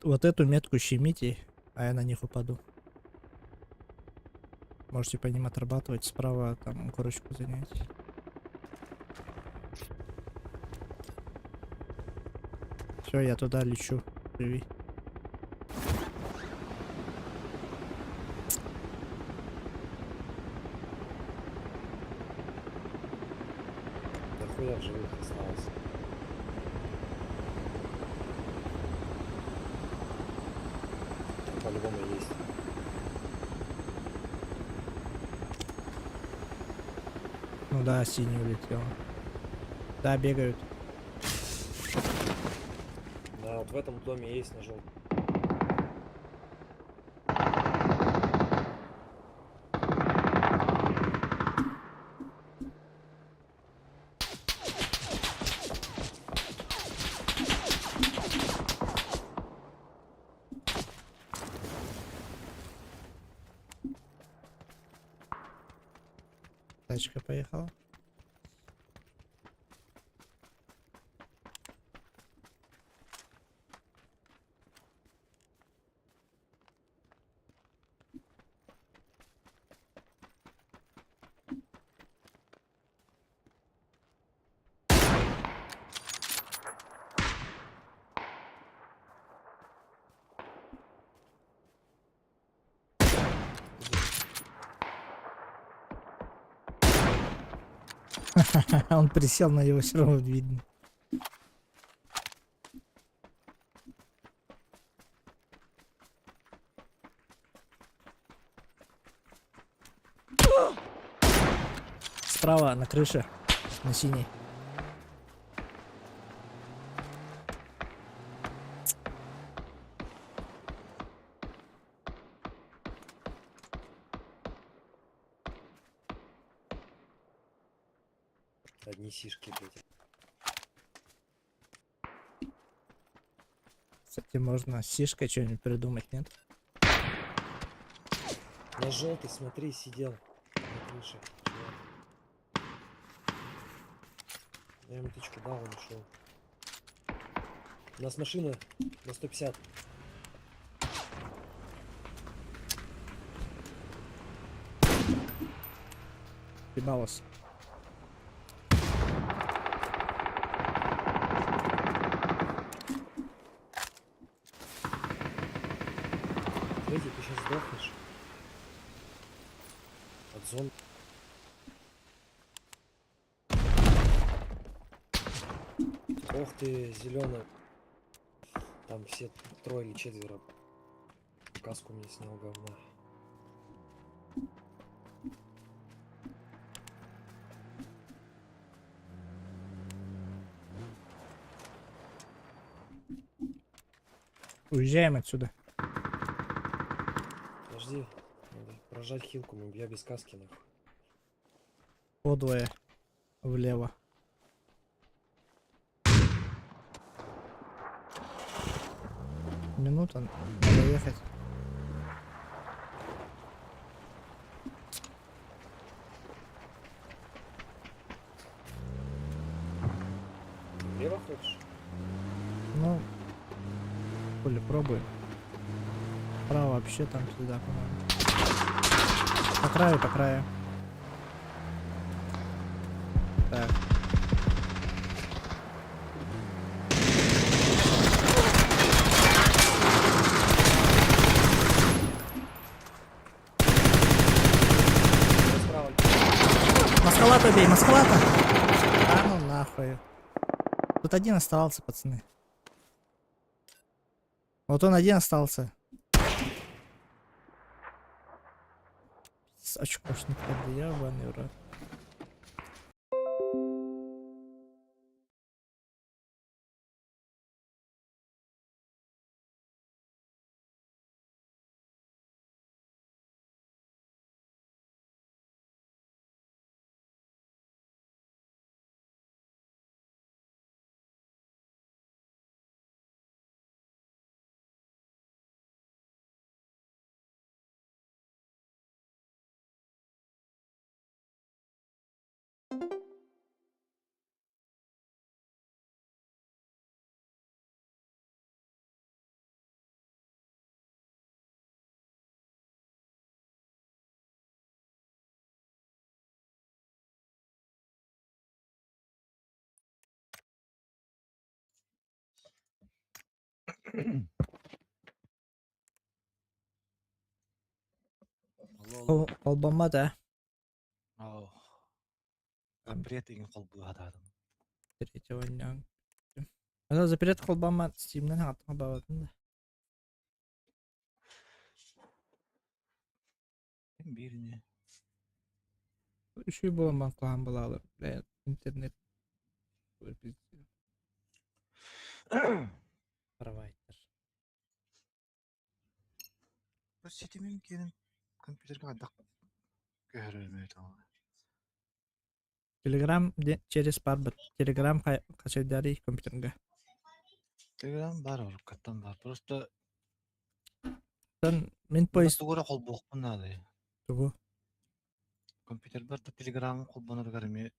Speaker 1: Вот эту метку щемите, а я на них упаду. Можете по ним отрабатывать, справа там корочку занять. Все, я туда лечу. Живи.
Speaker 5: Да хуя в живых осталось. Там по-любому есть.
Speaker 1: Ну да, синий улетел. Да, бегают.
Speaker 5: Да, вот в этом доме есть на желтом.
Speaker 1: Тачка поехала. Он присел на его, все равно видно. Справа на крыше, на синей.
Speaker 5: Одни сишки, блядь.
Speaker 1: Кстати, можно с сишкой что-нибудь придумать, нет?
Speaker 5: На желтый, смотри, сидел на крыше. Чувак. Я ему тычку дал, он ушел. У нас машина на 150.
Speaker 1: Ебалось.
Speaker 5: Третий, ты сейчас сдохнешь. От зон. Ох ты, зеленая. Там все трое или четверо. Каску мне снял говна.
Speaker 1: Уезжаем отсюда.
Speaker 5: Подожди, надо прожать хилку, я без каски нахуй.
Speaker 1: Подвое влево. Минута, надо ехать.
Speaker 5: Влево хочешь?
Speaker 1: Ну, хули, пробуй. Право вообще там сюда, по-моему. По краю, по краю. Так.
Speaker 5: Справа.
Speaker 1: Маскалата бей, маскалата! А ну нахуй. Тут один оставался, пацаны. Вот он один остался. С очкошник, ебаный в рот. Холбоммот ээ.
Speaker 2: Оо. Запрет игин холбуһатаатым.
Speaker 1: Третьего дня. Ана запрет холбоммот Steam'нен хаҕаттан да.
Speaker 2: Биирини.
Speaker 1: Үчүгэй буолан баран куһаҕан буолаалар. Бля, интернет Провайдер.
Speaker 2: Бу ситимин киирэн компьютерга хайдах көһөрөрүмүй тоҕо?
Speaker 1: Телеграм через барбыт. Телеграм хачайдарый компьютерга.
Speaker 2: Телеграм бар уруккаттан бар. Просто
Speaker 1: Тон мин поиск
Speaker 2: тугу эрэ холбуохпун наада.
Speaker 1: Тугу?
Speaker 2: Компьютербар да телеграмым холбоноругар эмиэ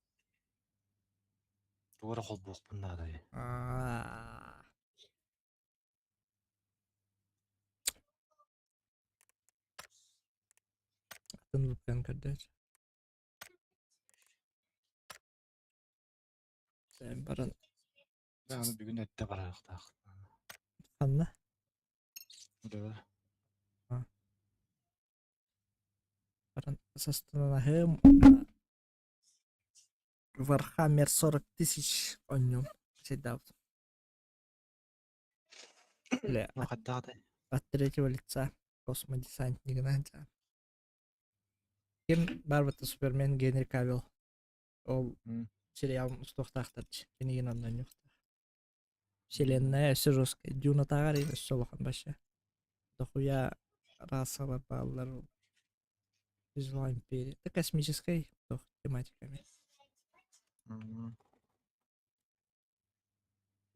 Speaker 2: тугу эрэ холбуохпун наада.
Speaker 1: Аа. Атын VPN көрдөөчү. Баран
Speaker 2: Аны бүгүн эрдэ барыахтаах.
Speaker 1: Ханна?
Speaker 2: Да.
Speaker 1: Баран састанаһым Warhammer 40 тысяч онньум седаут. Бля,
Speaker 2: Ну хайдах
Speaker 1: от третьего лица космодесантник знаете. Ким барбыта Супермен Генри Кавилл. Ол сериал устуохтаахтар кинигин онно онньуохтаах. Вселенная өссө жесткая. Дюна тааҕар өссө улахан вообще. Дохуя расалар бааллар. Злая империя. Это космической туох тематиками.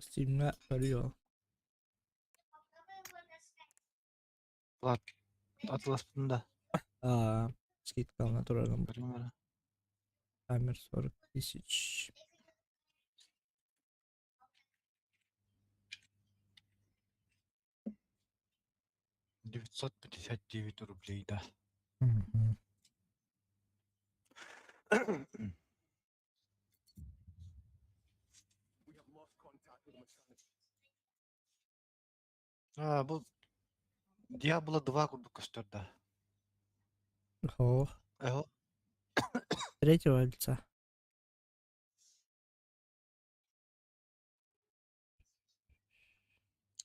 Speaker 1: Steamҥа көрүө.
Speaker 2: Влад, атыласпытын да?
Speaker 1: Аа, скидкалана турарын.
Speaker 2: Көрүҥ эрэ.
Speaker 1: Хаммер 40 тысяч.
Speaker 2: 959 рублей, да.
Speaker 1: Мгм.
Speaker 2: А, бу Diablo 2 курдук көстөр да.
Speaker 1: О,
Speaker 2: Эһо.
Speaker 1: третьего лица.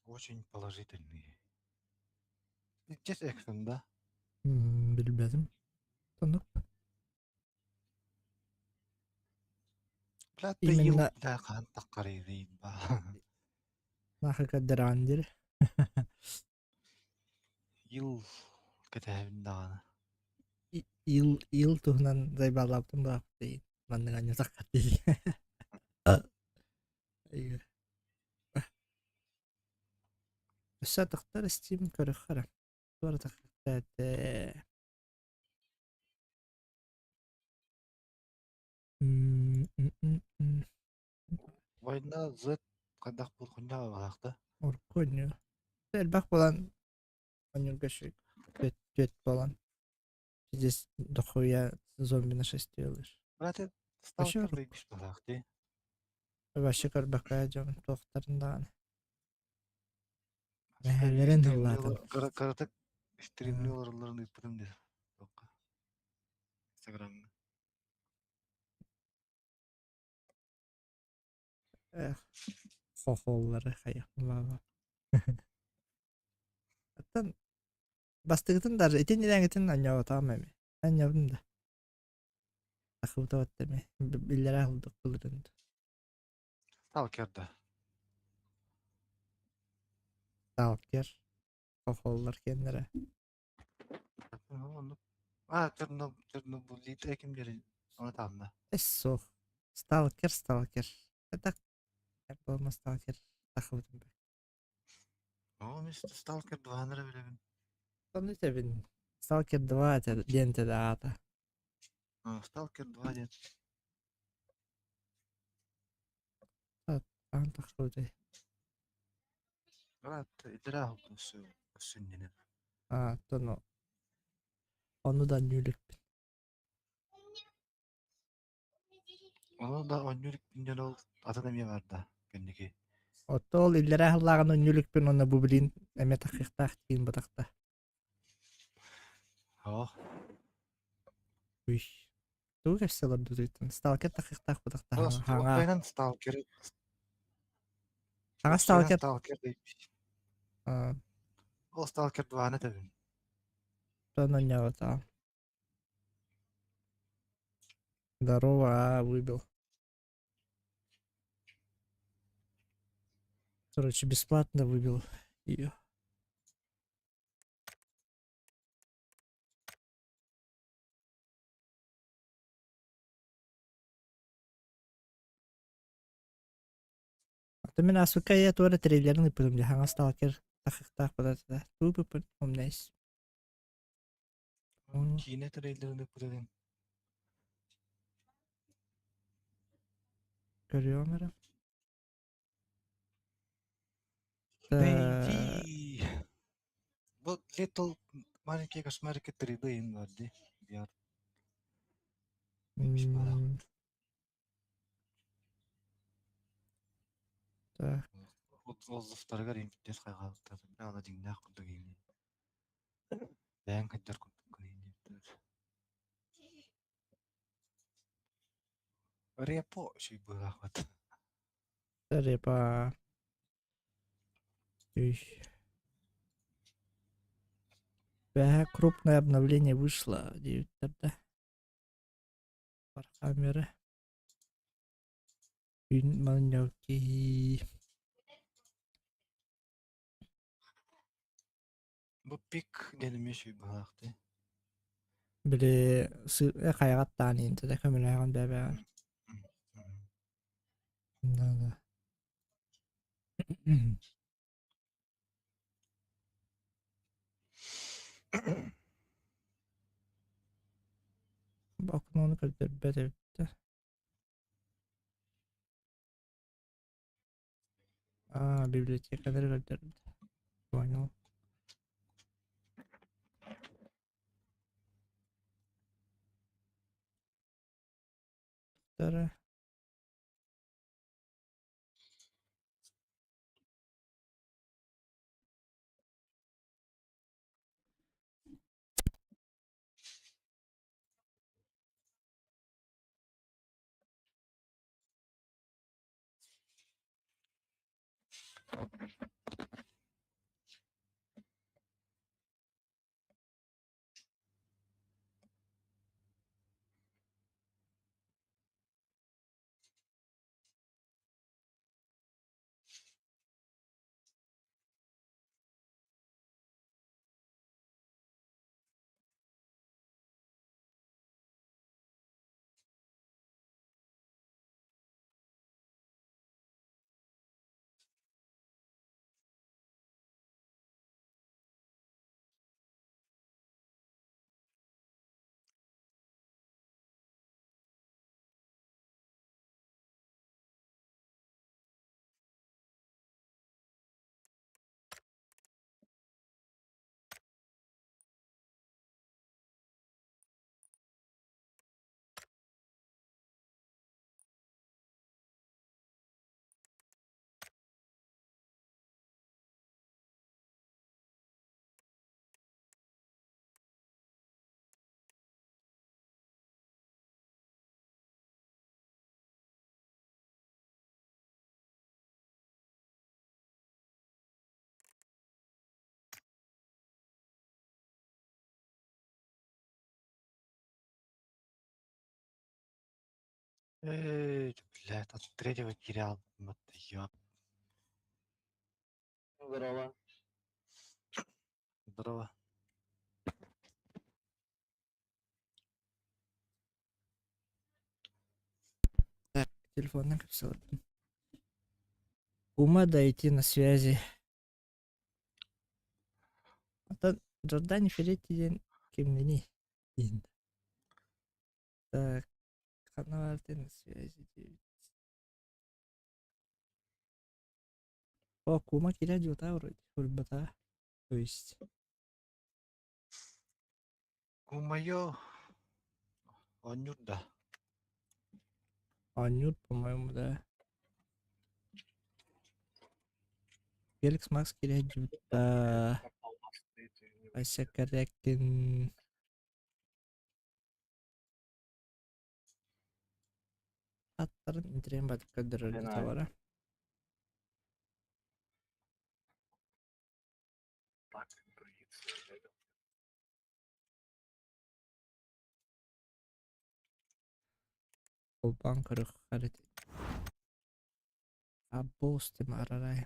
Speaker 2: Очень положительные. Здесь экшен, да?
Speaker 1: Билбэтим. Оннук.
Speaker 2: Бля,
Speaker 1: Именно
Speaker 2: бля, хаан таххарыйдый ба.
Speaker 1: нахыка дырандир.
Speaker 2: Ил кэтэһэбин даҕаны.
Speaker 1: Ил ил туһунан зайбалаабытым баахтый. Маннык анньатахха дии. Өссө атахтар истиим көрөххө эрэ. Туора таххахтаатэ.
Speaker 2: Война Z хайдах буолхунньаҕа баһаахта.
Speaker 1: Урукку оонньуу. Элбэх буолан оонньуурга үчүгэй. Түөт түөт буолан. Здесь дохуя зомби нашествие ылыр.
Speaker 2: Брат,
Speaker 1: Вообще
Speaker 2: сталкер дойдуш баһаах дии.
Speaker 1: Вообще көрбөккө дьон туохтарын даҕаны. Мэһэлэрин ыллаатын.
Speaker 2: Кыратык стримни олороллорун ыыппытым дии. Инстаграмҥа.
Speaker 1: Эх, хохоллары хайахмаба. Оттон бастыгытын даже итин илээҥитин анньаабатаҕым эми. Анньабын да. Ахыбыта эми. Биллэрэ аһылдык былырын.
Speaker 2: Сталкер да.
Speaker 1: Сталкер. Хохоллар киэннэрэ.
Speaker 2: А, Чернобылит кимдери оны таанна.
Speaker 1: Эс суох. Сталкер, сталкер. Это буолма сталкер тахыбытым бэ.
Speaker 2: О, мистер Сталкер 2 нары билэбин.
Speaker 1: Ону этэбин. Сталкер 2 это диэн этэ аата.
Speaker 2: Сталкер 2 диэн.
Speaker 1: Аан тахсыбытай.
Speaker 2: Брат, итирэ сүнньүнэн.
Speaker 1: Аа, тону ону да анньыы иликпин.
Speaker 2: Ону да оонньуу иликпин диэн ол атын эмиэ бар да кэнники.
Speaker 1: Оттон ол иллэрээ сыллааҕын оонньуу иликпин уонна бу билин эмиэ таххыахтаах диин батахта.
Speaker 2: Оо.
Speaker 1: Уй. Тугу кэпсэ олордутуйтан? Сталкер таххыахтаах батахта хаҥа.
Speaker 2: Уоппайынан сталкер
Speaker 1: Хаҥа сталкер.
Speaker 2: Сталкер
Speaker 1: Аа.
Speaker 2: Ол сталкер 2-ны этэбин.
Speaker 1: Тон оонньообутаҕым. Здорово, выбил. Короче, бесплатно выбил ее. Аты мин ааспыкка ийэ туора трейлерин ыыппытым дии хаҥас сталкер тахыктаах бадата туу умнайс.
Speaker 2: Киинэ трейлерин ыыппыт
Speaker 1: Көрүөм эрэ.
Speaker 2: Бэйди. Вот Little маленькие кошмарики 3D им бар дии. VR.
Speaker 1: Так.
Speaker 2: Отзывтарыгар импиттес хайҕаабыттар. Ала дьиҥнээх курдук иҥни. Бэйэҥ хайдар курдуккун иҥниэбиттэр. Репо үчүгэй быһыылаах
Speaker 1: Репа. Үй. Бэһэ крупное обновление вышло диэбиттэр да. Вархаммеры. Күн манньалки.
Speaker 2: Бу пик диэн эмиэ үчүгэй быһыылаах дии.
Speaker 1: Били хайаҕаттаан иинтэ да көмөлөһөҕүн бэбэҕин. Окнону көрдөрбөт эбит да. А, библиотекалары көрдөрбүт. Понял. Тара.
Speaker 2: Эй, блядь, от третьего терял. Вот ёб.
Speaker 6: Здорово.
Speaker 2: Здорово.
Speaker 1: Так, телефонна капсулатын. Ума дойти на связи. Оттон Джордани Феретти диэн кимҥиний? Диэн. Так, ханна баар на связи диэбит. О, Кума киирэ дьуотаа вроде, урбата. То есть.
Speaker 2: Кумайо. Оонньуур да.
Speaker 1: Оонньуур, по-моему, да. Феликс Макс киирэ дьуота. Вася Корякин. Аттарын интриэн батып көрдөрөр бара. Холбоон көрүөххэ эрэ Аббос арарай.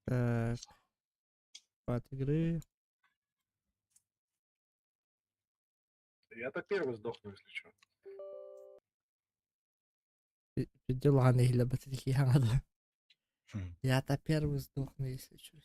Speaker 1: Так, от игры.
Speaker 7: Я-то первый сдохну, если что.
Speaker 1: Дела или батарейки надо. Я-то первый сдохну, если что.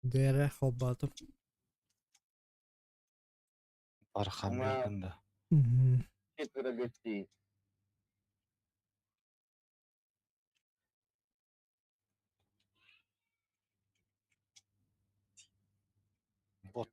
Speaker 1: Дэрэ холбоотум.
Speaker 2: Бархан
Speaker 6: Ума-
Speaker 2: билгин да.
Speaker 6: Четверо гостей.
Speaker 2: Бот.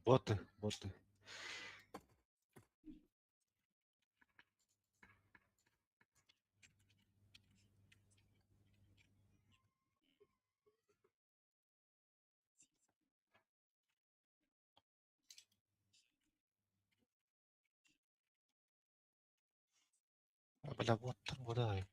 Speaker 2: Боты, боты. А, бля, боттар куда?